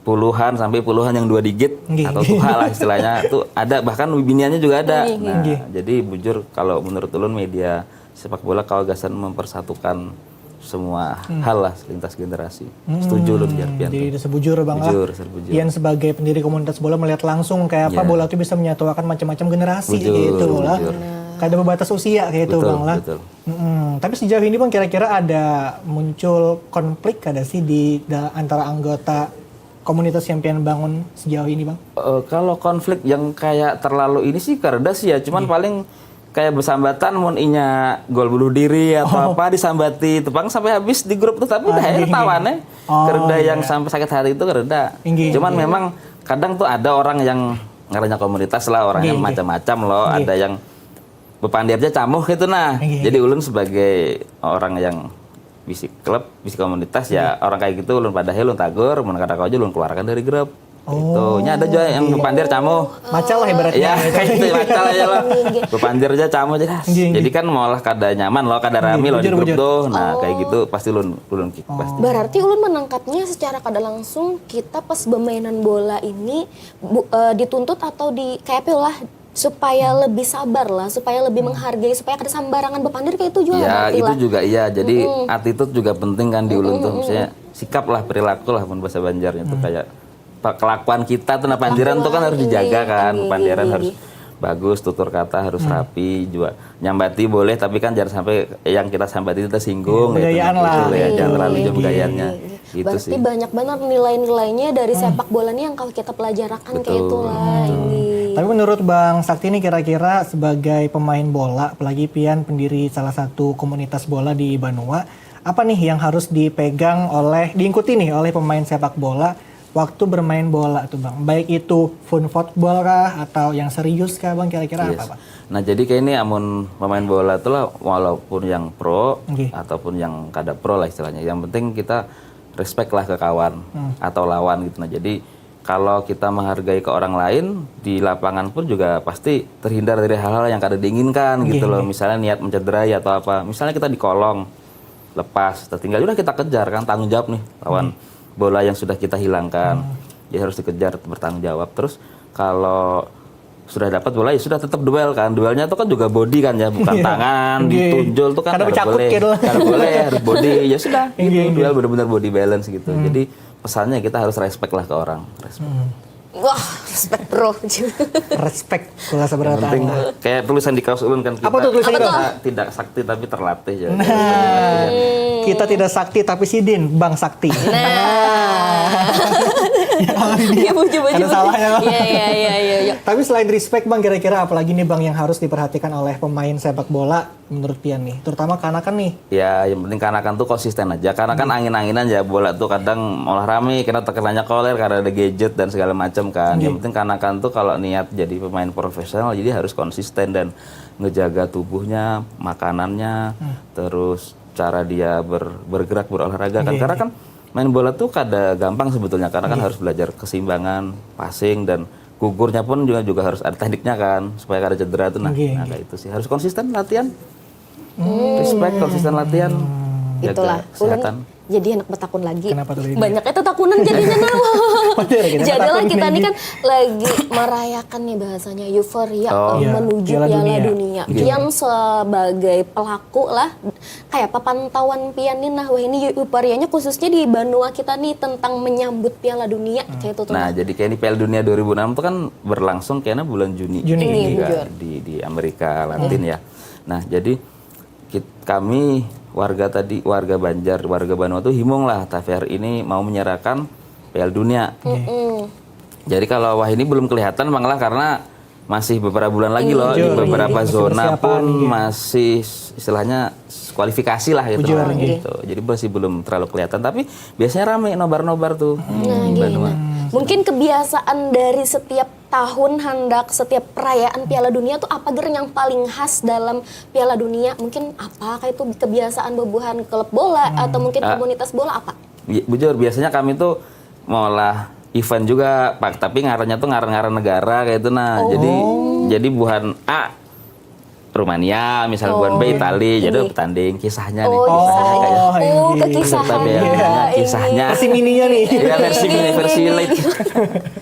puluhan sampai puluhan yang dua digit Nggih. Atau tuha lah istilahnya, itu ada, bahkan bibiniannya juga ada. Nggih, Nah, nggih. Jadi bujur kalau menurut ulun media sepak bola kawa gasan mempersatukan semua hal lah lintas generasi. Setuju ulun jar pian Jadi tuh. Sebujur, Bang, lah. Bujur, sebujur. Pian sebagai pendiri komunitas bola melihat langsung kayak apa Ya. Bola tuh bisa menyatuakan macam-macam generasi Bujur, gitu lah. Bujur. Kada berbatas usia kayak itu, Betul, Bang, lah. Betul. Mm-mm. Tapi sejauh ini, Bang, kira-kira ada muncul konflik kada sih di da- antara anggota komunitas yang pian bangun sejauh ini, Bang? Eh, kalau konflik yang kayak terlalu ini sih kada sih ya, cuman paling kayak bersambatan mun inya gol bunuh diri atau apa disambati itu pang sampai habis di grup tuh, tapi Ah, dah nggih, tawannya nggih. Oh, kereda iya. Yang sampai sakit hati itu kereda. Nggih, Cuman nggih. Memang kadang tuh ada orang yang ngarannya komunitas lah, orangnya Nggih, nggih. Macam-macam loh, Nggih. Ada yang bepandir aja camuh gitu nah. Nggih. Jadi ulun sebagai orang yang bisi klub, bisi komunitas ya, orang kayak gitu ulun padahi ulun tagur, mun kada kawa aja ulun keluarkan dari grup. Gitu. Nya ada juga yang bepandir camuh. Macal lah ibaratnya. Ya, kayak itu macal aja lah. Bepandir aja camuh aja dah. Nggih, nggih. Jadi kan malah kada nyaman loh, kada rami loh di Bujur, grup bujur. tuh. Nah, kayak gitu pasti ulun ulun kick pasti. Berarti ulun menangkapnya secara kada langsung kita pas bermainan bola ini bu- eh, dituntut atau di kayak apa lah supaya lebih sabar lah, supaya lebih menghargai, supaya kada sembarangan bepandir kayak itu juga Ya, berarti itu lah. Juga iya. Jadi attitude juga penting kan di ulun tuh. Misalnya sikap lah, perilaku lah mun bahasa Banjarnya tuh kayak pe- kelakuan kita tuh nah pandiran tuh kan harus dijaga kan. Pandiran harus bagus, tutur kata harus rapi juga. Nyambati boleh tapi kan jangan sampai yang kita sambati itu tersinggung. Budayaan lah. Gitu ya, jangan terlalu Iya, jauh budayaannya. Gitu Berarti sih. Banyak banget nilai-nilainya dari sepak bola nih yang kalau kita pelajarakan kayak Betul. itulah ini. Tapi menurut Bang Sakti nih, kira-kira sebagai pemain bola, apalagi pian pendiri salah satu komunitas bola di Banua, apa nih yang harus dipegang oleh, diikuti nih oleh pemain sepak bola waktu bermain bola tuh, Bang? Baik itu fun football kah atau yang serius kah, Bang? Kira-kira apa, Yes. Bang? Nah, jadi kayak ini amun pemain bola tuh lah, walaupun yang pro Nggih. ataupun yang kada pro lah istilahnya. Yang penting kita respect lah ke kawan Hmm. atau lawan gitu. Nah, jadi kalau kita menghargai ke orang lain di lapangan pun juga pasti terhindar dari hal-hal yang kada diinginkan gitu Nggih, loh. nggih. Misalnya niat mencederai atau apa. Misalnya kita di kolong, lepas, tertinggal, udah kita kejar kan, tanggung jawab nih lawan Hmm. bola yang sudah kita hilangkan. Hmm. Jadi harus dikejar, bertanggung jawab. Terus kalau sudah dapat bola ya sudah, tetap duel kan. Duelnya tuh kan juga body kan ya, bukan Iya. tangan, Nggih. ditunjul tuh kan Kada kada becakut boleh. Gitu lah. Kada boleh, harus body. Ya sudah, Nggih, gitu. nggih. Duel benar-benar body balance gitu. Hmm. Jadi pesannya kita harus respect lah ke orang. Respect. Hmm. Wah, respect bro. Respect, kuasa Yang penting beratama. Kayak tulisan di kaos ulun kan, kita Apa tuh tulisan tidak, itu? sa- tidak sakti tapi terlatih ya. Nah, kita tidak sakti tapi sidin, Bang Sakti. Nah. Iya, bujur, bujur, Ada bujur. salahnya, Bang. Iya, iya, iya, iya, iya. Tapi selain respect, Bang, kira-kira apa lagi nih, Bang, yang harus diperhatikan oleh pemain sepak bola menurut pian nih, terutama kanakan nih? Ya, yang penting kanakan tuh konsisten aja. Karena kan angin-anginan ya, bola tuh kadang malah rame, kena terkenanya koler karena ada gadget dan segala macam kan. Yang Iya. Penting kanakan tuh kalau niat jadi pemain profesional, jadi harus konsisten dan ngejaga tubuhnya, makanannya, Hmm. terus cara dia ber- bergerak, berolahraga kan. Iya, Karena iya. Kan main bola tuh kada gampang sebetulnya, karena kan Iya. Harus belajar keseimbangan, passing, dan gugurnya pun juga juga harus ada tekniknya kan, supaya kada cedera tuh. Nah, Iya, nah iya. Kayak itu sih, harus konsisten latihan. Respect, konsisten latihan. Jaga Itulah. kesehatan. Jadi anak betakun lagi. Kenapa tuh, Lady? Banyak itu takunan jadinya nah. Bener, kita Jadilah takun kita lagi. Ini kan lagi merayakan nih bahasanya euforia Oh, eh, iya. menuju Piala Piala, Dunia. Dunia. Iya. Yang sebagai pelaku lah, kayak apa pantauan pian nih nah, wah ini euforianya khususnya di banua kita nih tentang menyambut Piala Dunia kayak itu tuh. Nah, Nah. Jadi kayak ini Piala Dunia dua ribu enam tuh kan berlangsung kayaknya bulan Juni Juni. Iya, juga bujur. di di Amerika Latin ya. Nah, jadi kit- kami warga tadi, warga Banjar, warga Banua tuh himung lah, T V R I ini mau menyerahkan Piala Dunia. Mm-mm. Jadi kalau wah ini belum kelihatan, Bang, lah, karena masih beberapa bulan lagi Hmm, loh, di bujur. beberapa Masih zona persiapan, pun iya. Masih istilahnya kualifikasi lah gitu. Bujur, Lah, iya. Gitu. Jadi masih belum terlalu kelihatan, tapi biasanya rame nobar-nobar tuh Nah, di gini. Banua. Mungkin kebiasaan dari setiap tahun handak setiap perayaan Piala Dunia tuh apa ger yang paling khas dalam Piala Dunia? Mungkin apa kayak itu kebiasaan bebuhan klub bola atau mungkin Ah. Komunitas bola apa? Bi- Bujur, biasanya kami tuh ngolah event juga, Pak, tapi ngarannya tuh ngaran-ngaran negara kayak itu. Nah, Oh. jadi jadi buhan A Rumania, misalnya buhan B Oh. Itali, jadi Iya. Bertanding kisahnya nih. Oh, Kisahnya kisahnya. kayak Oh, Oh, iya. kekisahan. Berita Piala Dunia, Iya, kisahnya. Versi mininya nih. Ya, versi mini, versi late.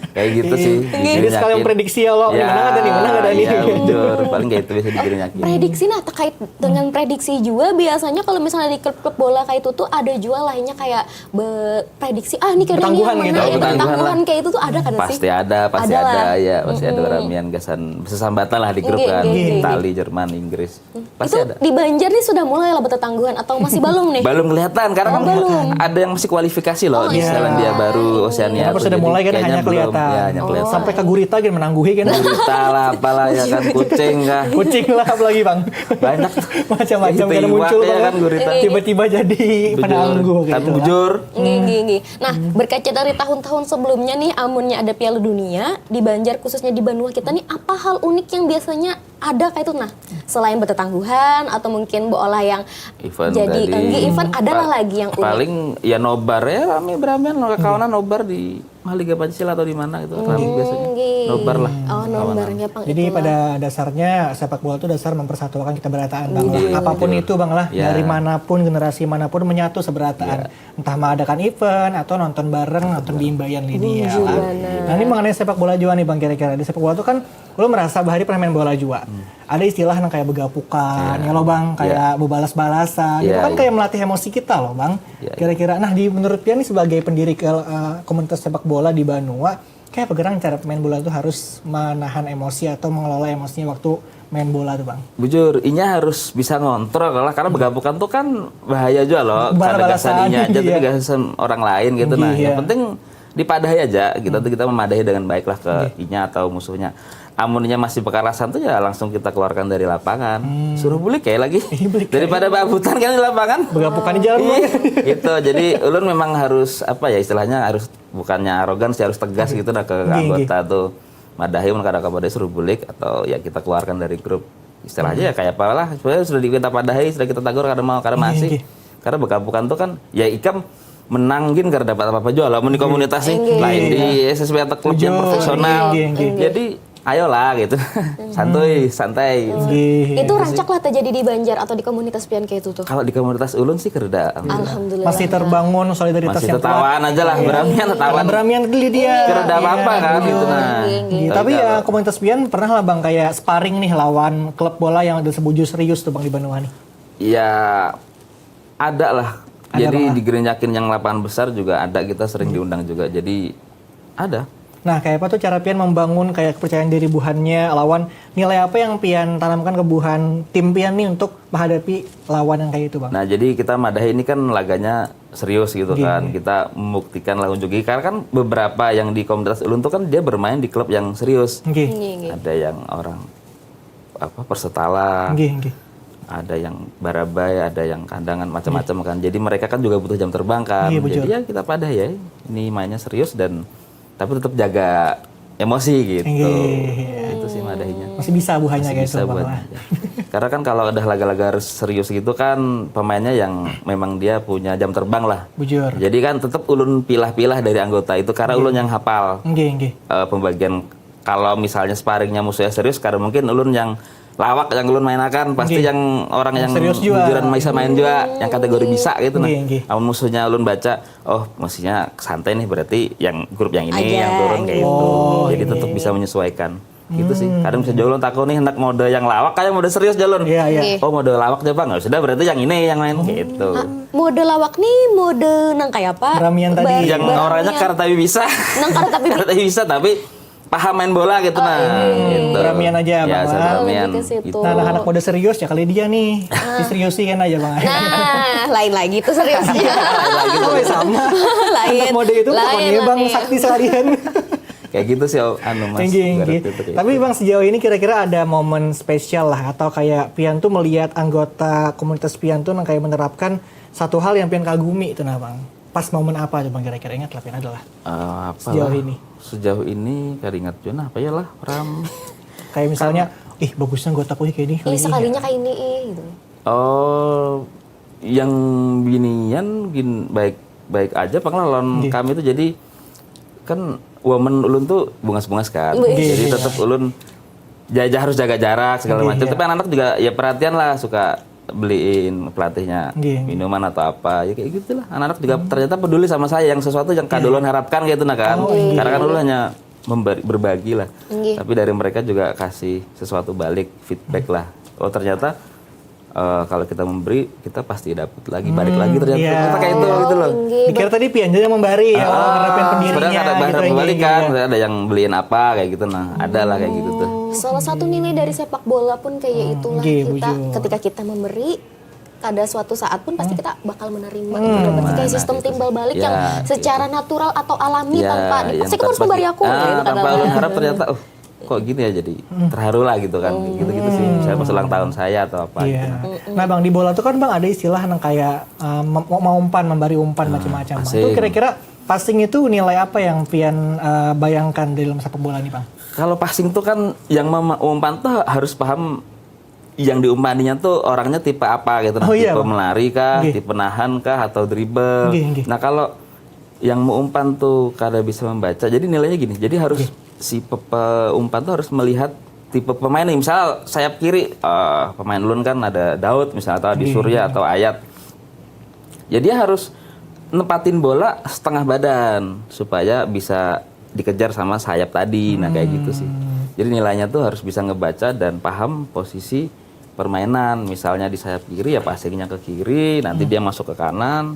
Kayak gitu sih. Jadi sekalian prediksi ya, lo. Ini menang ada nih, menang ada nih. Iya, bujur. Paling kayak itu bisa digiring lagi. Prediksi nah terkait dengan prediksi juga biasanya kalau misalnya di klub-klub bola kayak itu tuh ada juga lainnya kayak be- prediksi ah ini kayaknya Bertangguhan yang gitu. menang, ya, Bertangguhan bertangguhan lah. Kayak itu tuh ada kan sih? Pasti ada, pasti Ada ada, lah. Ya, pasti ada Mm-mm. Ramian gasan sesambatan lah di grup Iya, kan, iya, iya. Itali, Jerman, Inggris, pasti Itu ada. Di Banjar nih sudah mulai lah bertetangguhan atau masih belum nih? Belum kelihatan karena Oh, kan belum. Ada yang masih kualifikasi loh Oh, di iya. Selandia Baru, Oceania. Kenapa tuh. sudah Jadi mulai kan kayaknya hanya belum, kelihatan. Ya, hanya kelihatan. Sampai ke gurita gitu menangguhi kan. Gurita lah, apalah ya kan, kucing kah. Kucing lah apalagi, Bang. Banyak. Macam-macam Kayak kan muncul, iwak ya Bang. Kan, gurita. Tiba-tiba jadi Bujur. penangguh gitu. Tapi bujur. Nggih, nggih, nggih. Nah, berkaca dari tahun-tahun sebelumnya nih, amunnya ada Piala Dunia di Banjar khususnya di Banua kita nih, apa hal unik yang biasanya ada kayak itu nah? Selain bertetangguhan atau mungkin beolah yang Event jadi tadi. enggih, event ada lah Pa- lagi yang unik. Paling ya nobar ya, rame beramian loh, kawanan nobar di Mahaliga Pancasila atau di mana gitu, rame biasanya. Nggih. Nobar lah. Oh, nobar gampang Jadi itulah. Pada dasarnya sepak bola itu dasar mempersatuakan kita berataan, Bang. Iya, Apapun betul. Itu, Bang lah, Ya. Dari manapun, generasi manapun menyatu seberataan. Entah mengadakan event atau nonton bareng, nonton bimbingan ini ya. Bujur Lah. banar. Nah, ini mengenai sepak bola juga nih, Bang, kira-kira. Di sepak bola itu kan lo merasa bahari pernah main bola juga. Ada istilah yang kayak begapukan, ya lo, Bang, kayak bebalas-balasan. Itu Iya, kan iya. Kayak melatih emosi kita loh, Bang. Iya, iya. Kira-kira. Nah, di menurut Pian nih sebagai pendiri ke eh, komunitas sepak bola di Banua, kayak apa gerang cara pemain bola itu harus menahan emosi atau mengelola emosinya waktu main bola tuh, Bang? Bujur, inya harus bisa ngontrol lah, karena begapukan tuh kan bahaya juga loh, karena Balas-balasan, gasan inya aja, tapi iya. Gasan orang lain gitu. Nah, Iya. Yang penting dipadahi aja, kita tuh kita memadahi dengan baik lah ke inya atau musuhnya. amunnya masih bakarasan tuh ya langsung kita keluarkan dari lapangan. Suruh bulik kayak lagi. Iya, bulik Daripada babutan kan di lapangan. Begapukan di jalan Iya, bulik. Gitu. Jadi ulun memang harus apa ya istilahnya harus bukannya arogan sih harus tegas gitu nah ke Nggih, anggota tuh. Madahi mun kada kapada suruh bulik atau ya kita keluarkan dari grup. Istilahnya ya kayak apalah sebenarnya sudah di- kita padahi sudah kita tagur kada mau kada masih. Nggih. Karena begapukan tuh kan ya ikam menang gin kada dapat apa-apa juga lah mun di komunitas nih. Nggih. Lain di S S B atau klub yang Bujur. profesional. Nggih, nggih. Jadi ayolah gitu. Santuy, santai. Nggih. Itu rancak lah terjadi di Banjar atau di komunitas pian kayak itu tuh. Kalau di komunitas ulun sih kereda. Alhamdulillah. Masih terbangun solidaritas Masih yang tetawa kuat. aja lah, beramian tetawa. Beramian dulu dia. Kereda apa-apa kan gitu nah. Nggih, nggih. Nggih, tapi ya komunitas pian pernah lah bang kayak sparring nih lawan klub bola yang ada sebujur serius tuh bang di Banua nih. Ya ada lah. Ada Jadi apa? Di Gerinyakin yang lapangan besar juga ada kita sering diundang juga. Jadi ada. Nah, kayak apa tuh cara pian membangun kayak kepercayaan diri buhannya lawan nilai apa yang pian tanamkan ke buhan tim pian nih untuk menghadapi lawan yang kayak itu bang? Nah, jadi kita madahi ini kan laganya serius gitu Nggih, kan. nggih. Kita membuktikan lawan juga. Karena kan beberapa yang di komunitas ulun tuh kan dia bermain di klub yang serius. Nggih. Nggih, nggih. Ada yang orang apa persetala, Nggih, nggih. ada yang barabai, ada yang kandangan macam-macam kan. Jadi mereka kan juga butuh jam terbang kan. Iya, bujur. Jadi ya kita padahi ya. Ini mainnya serius dan tapi tetap jaga emosi gitu. Nggih. Itu sih madahinya. Masih bisa buhannya Masih kayak bisa itu bang buat. lah. Karena kan kalau udah laga-laga serius gitu kan pemainnya yang memang dia punya jam terbang lah. Bujur. Jadi kan tetap ulun pilah-pilah dari anggota itu karena ulun yang hafal Nggih, nggih. eh, pembagian kalau misalnya sparringnya musuhnya serius karena mungkin ulun yang lawak yang ulun mainakan pasti Nggih. Yang orang yang serius juga. Bujuran bisa main juga yang kategori bisa gitu nah. Nggih, nggih. Amun musuhnya ulun baca, oh musuhnya santai nih berarti yang grup yang ini Aja, yang turun kayak gitu. itu. Oh, Jadi iya, tetap iya. Bisa menyesuaikan. Gitu sih. Kadang bisa jual takut nih hendak mode yang lawak kayak mode serius jalur. Iya, iya. Nggih. Oh mode lawak coba nggak sudah berarti yang ini yang main gitu. Mode lawak nih mode nang kayak apa? Beramian tadi. Ber- Yang beramian. Orangnya kada tapi bisa. Nang kada tapi Kada tapi bisa tapi paham main bola gitu nah. Gitu. Beramian aja, Ya, Bang. asal beramian. Lebih ke situ. Gitu. Nah, anak-anak mode serius ya kali dia nih. Diseriusin aja bang. Nah, lain lagi tuh seriusnya. Oh, sama. Lain. Anak mode itu Lain pokoknya lah bang nih. Sakti sekalian. Kayak gitu sih anu mas. Tinggi, Ibarat tinggi. itu kayak Tapi gitu. bang sejauh ini kira-kira ada momen spesial lah atau kayak pian tuh melihat anggota komunitas pian tuh yang kayak menerapkan satu hal yang pian kagumi itu nah bang. Pas momen apa tuh bang kira-kira ingat lah pian adalah Eh, apa sejauh lah? ini. Sejauh ini kayak ingat juga nah, apa ya lah Pram. Kayak misalnya, ih bagusnya anggota aku kayak ini. Ih sekalinya kayak ini ih gitu. Oh, yang binian gin baik baik aja pang lah lawan Nggih. Kami tuh jadi kan woman ulun tuh bungas-bungas kan. Wih. Jadi Nggih. tetap ulun jaga harus jaga jarak segala Nggih, macam. iya. Tapi anak-anak juga ya perhatian lah suka beliin pelatihnya Nggih. Minuman atau apa ya kayak gitulah. Anak-anak juga ternyata peduli sama saya yang sesuatu yang kada ulun harapkan kayak itu nah kan. Oh, iya. Karena kan ulun hanya memberi berbagi lah. Nggih. Tapi dari mereka juga kasih sesuatu balik feedback lah. Oh ternyata eh, kalau kita memberi kita pasti dapat lagi balik lagi ternyata iya. Ternyata kayak itu gitu loh. Nggih, Dikira tadi pian aja yang memberi ya, oh, karena pian Ah, pendirinya sebenarnya ada gitu. barang Iya, kembali iya, kan, iya. Ada yang beliin apa kayak gitu nah, ada lah kayak gitu tuh. Salah satu nilai dari sepak bola pun kayak itulah Nggih, kita bujur. Ketika kita memberi pada suatu saat pun pasti kita bakal menerima gitu. Berarti kayak Nah, sistem itu timbal sih. balik Ya, yang gitu. Secara natural atau alami Ya, tanpa yang pasti kamu harus tanpa memberi di- aku ah, gitu tanpa kan. Ulun harap ternyata oh kok gini ya jadi terharu lah gitu kan gitu gitu sih misalnya pas ulang tahun saya atau apa gitu Iya. nah. Nah bang di bola tuh kan bang ada istilah yang kayak uh, mem- mau umpan, memberi umpan macam-macam. Bang. Itu passing. Kira-kira passing itu nilai apa yang pian uh, bayangkan dalam sepak bola nih bang? Kalau passing tuh kan yang mem- umpan tuh harus paham yang diumpaninya tuh orangnya tipe apa gitu nah. Oh, iya, Tipe Bang. Melari kah, Nggih. Tipe nahan kah atau dribble. Nggih, nggih. Nah kalau yang mau umpan tuh kada bisa membaca, jadi nilainya gini. Jadi harus si pe- peumpan tuh harus melihat tipe pemain nih. Misal sayap kiri, eh, pemain ulun kan ada Daud misalnya atau Adi Nggih. Surya atau Ayat. Ya dia harus nempatin bola setengah badan supaya bisa dikejar sama sayap tadi. Nah kayak gitu sih. Jadi nilainya tuh harus bisa ngebaca dan paham posisi permainan. Misalnya di sayap kiri ya passingnya ke kiri, nanti dia masuk ke kanan,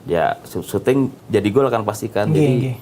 ya su- syuting jadi gol kan pastikan. Nggih, Jadi nggih.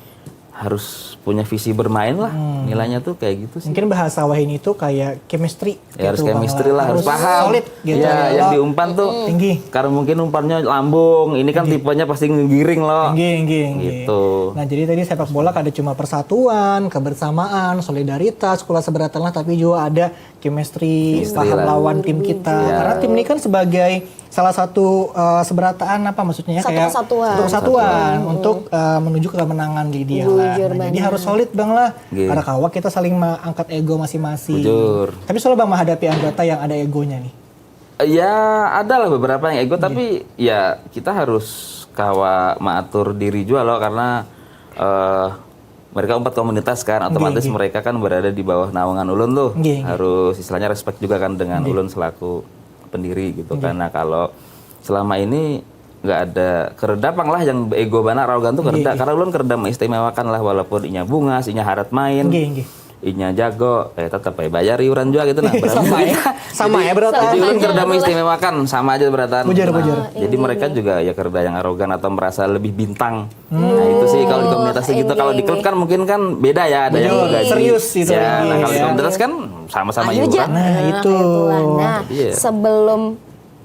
harus punya visi bermain lah. Nilainya tuh kayak gitu sih. Mungkin bahasa wahini itu kayak chemistry. Ya, harus gitu, Bang, chemistry lah, harus harus paham. Solid gitu. Ya, Ya, yang lo diumpan tuh tinggi. Karena mungkin umpannya lambung, ini kan tipenya pasti ngiring loh. Tinggi, tinggi, tinggi. Gitu. Nah, jadi tadi sepak bola kada cuma persatuan, kebersamaan, solidaritas, kula seberataan lah, tapi juga ada chemistry, Chemistry paham lah. Lawan tim kita. Iya. Karena tim ini kan sebagai salah satu eh, seberataan, apa maksudnya, Satu kayak kesatuan. Satu kesatuan untuk eh, menuju ke kemenangan di dia lah. Bujur Nah, jadi banar. Harus solid, Bang, lah. Nggih. Kada kawa kita saling mengangkat ego masing-masing. Bujur. Tapi selalu, Bang, menghadapi anggota yang ada egonya nih. Ya, ada lah beberapa yang ego, tapi ya kita harus kawa mengatur diri juga loh, karena eh, mereka empat komunitas kan, otomatis Nggih, nggih. Mereka kan berada di bawah naungan ulun tuh. Nggih, nggih. Harus istilahnya respect juga kan dengan ulun selaku pendiri gitu kan. Nah, kalau selama ini nggak ada kereda pang lah yang ego banar, arogan tuh kereda. Karena ulun kereda mengistimewakan lah, walaupun inya bungas, inya harat main, Nggih, nggih. inya jago, eh tetap aja bayar iuran juga gitu nah. Sama ya, sama ya, berataan. Jadi ulun kereda mengistimewakan, sama aja berataan. Bujur, Nah, bujur. Jadi mereka juga ya kereda yang arogan atau merasa lebih bintang. Nah, itu sih kalau di komunitas gitu. Kalau di klub kan mungkin kan beda ya, ada yang Bujur, gaji. serius gitu, Ya, nah, iya. kalau di komunitas kan sama-sama Ayo, iuran. Jan. Nah, itu. Kayak lah. Nah, Iya. sebelum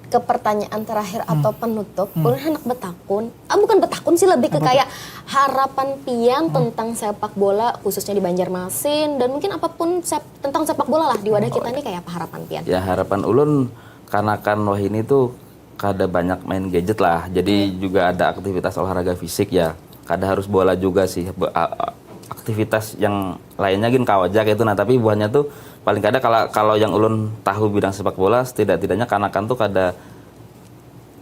ke pertanyaan terakhir atau penutup, ulun hendak betakun. Ah, bukan betakun sih, lebih ke kayak harapan pian tentang sepak bola, khususnya di Banjarmasin, dan mungkin apapun sep- tentang sepak bola lah di wadah kita nih, kayak apa harapan pian? Ya, harapan ulun kanakan wahini tuh kada banyak main gadget lah. Jadi juga ada aktivitas olahraga fisik ya. Kada harus bola juga sih. Be- a- a- aktivitas yang lainnya gin kawa aja gitu nah, tapi buahnya tuh paling kada kalau kalau yang ulun tahu bidang sepak bola, setidak-tidaknya kanakan tuh kada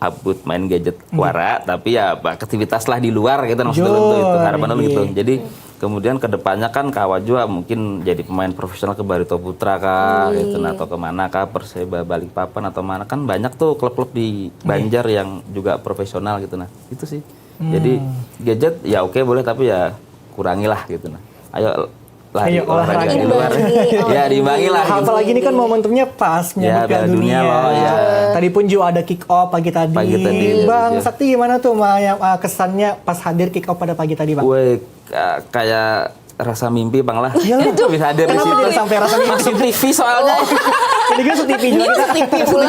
abut main gadget wara, tapi ya apa, aktivitas lah di luar gitu maksud ulun tuh itu. Bujur, Harapan ulun iya. Gitu. Jadi kemudian kedepannya kan kawa juga mungkin jadi pemain profesional ke Barito Putra kah gitu nah, atau kemana kah, Perseba Balikpapan atau mana, kan banyak tuh klub-klub di Banjar yang juga profesional gitu nah. Itu sih. Jadi gadget ya oke boleh, tapi ya kurangilah gitu nah. Ayo lari Ayo, olahraga. Olahraga di luar. Diimbangi, Ya, diimbangi lah. Apalagi ini kan momentumnya pas menyambut Ya, Piala Piala Dunia Dunia. loh, ya. Tadi pun juga ada kick off pagi tadi. Pagi tadi, Bang ya. Sakti, gimana tuh, Ma, yang, uh, kesannya pas hadir kick off pada pagi tadi, Bang? Woi, ka- kayak rasa mimpi bang lah. Iya lah. Bisa hadir di Kenapa situ. Dia sampai rasa mimpi? Masuk T V soalnya. Ini kan se-T V juga. Ini se-T V pula.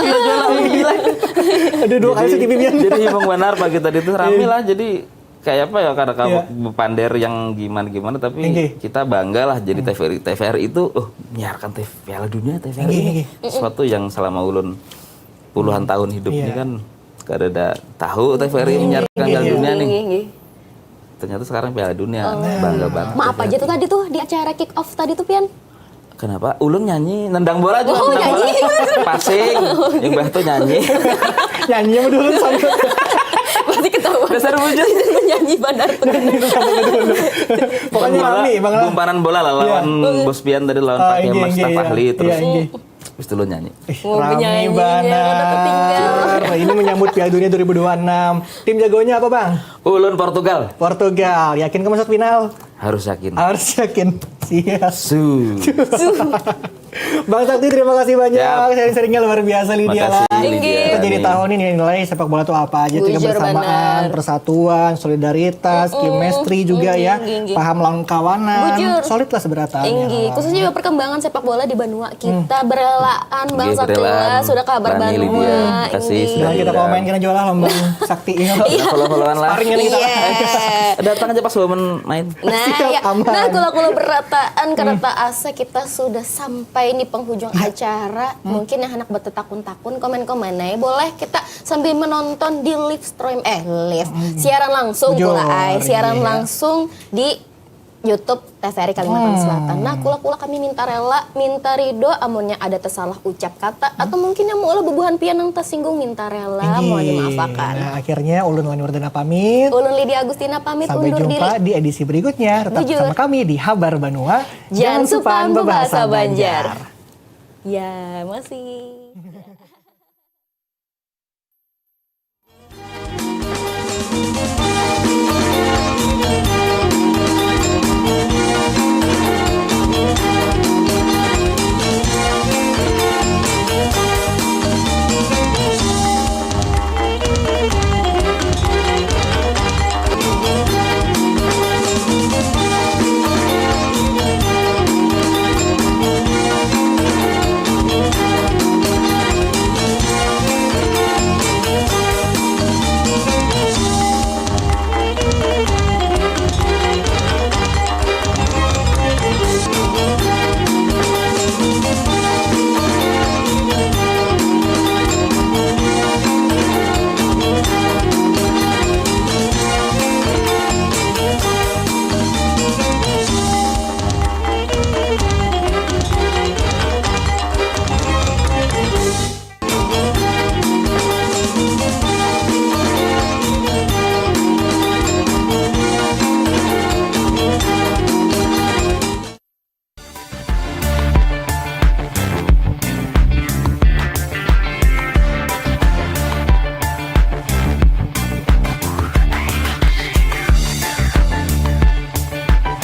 Aduh, dua kali se-T V pian. Jadi himung benar pagi tadi tuh rame lah. Jadi kayak apa ya, karena kamu Iya. bepander yang gimana-gimana, tapi Inggih. Kita bangga lah jadi T V R I. T V R I itu, oh, nyiarkan T V Piala Dunia, T V R I Inggih, ini. inggih. Sesuatu yang selama ulun puluhan tahun hidup Iya. Ini kan kada ada tahu T V R I menyiarkan Iya, Piala iya. Dunia nih. Inggih. Ternyata sekarang Piala Dunia, bangga banget. Maaf aja tuh tadi tuh di acara kick off tadi tuh, Pian. Kenapa? Ulun nyanyi, nendang bola juga. Oh, Nendang bola. Nyanyi. Passing, yang bah tuh nyanyi. Nyanyi sama dulu sambil. Pasti ketahuan. Dasar bujur. Nyanyi benar tuh. Pokoknya Bola, rame, Bang. Gumparan bola lah lawan Bos Pian tadi, lawan Ah, pakai inggih, Mas inggih, Tafahli iya. terus. Iya, inggih. Habis itu lu nyanyi. Ih, Mau rame penyanyinya, banget. udah tertinggal. Nah, ini menyambut Piala Dunia dua ribu dua puluh enam. Tim jagonya apa, Bang? Ulun Portugal. Portugal. Yakin ke masuk final? Harus yakin. Harus yakin. Siap. Su. Bang Sakti, terima kasih banyak. Siap. Sharing-sharingnya luar biasa, Lydia. Makasih, Lah. Lydia. Kita jadi tahu nih nilai sepak bola itu apa aja. Itu Bujur, kebersamaan, benar. Persatuan, solidaritas, chemistry juga ya. Inggih, inggih. Paham lawan kawanan. Bujur. Solid lah seberataan. Inggih, khususnya juga perkembangan sepak bola di banua kita, berelaan Bang Inggih, Sakti berelaan. Lah, sudah kabar Bani, banua. Lydia. Kasih, Inggih. sudah Nah, kita diundang. Komen kena jual lah, Bang Sakti. Follow-followan lah. Sparring kali kita. Iya. Datang aja pas momen main. Nah, Siap, ya. Aman. Nah, kula-kula berataan karena tak asa kita sudah sampai di penghujung acara. Mungkin yang hendak bertetakun-takun, komen-komen aja boleh, kita sambil menonton di live stream, eh, live siaran langsung Bujur, kula ai, siaran iya. Langsung di YouTube T V R I Kalimantan Selatan. Nah, kula-kula kami minta rela, minta ridho amunnya ada tersalah ucap kata atau mungkin yang maulah bubuhan pian yang tersinggung, minta rela mohon Inggih. dimaafakan. Nah, akhirnya ulun Wani Wardana pamit. Ulun Lydia Agustina pamit Sampai undur jumpa diri. Di edisi berikutnya. Tetap Bujur. Bersama kami di Habar Banua. Jangan supan Bebahasa bebahasa Banjar. Ya, masih.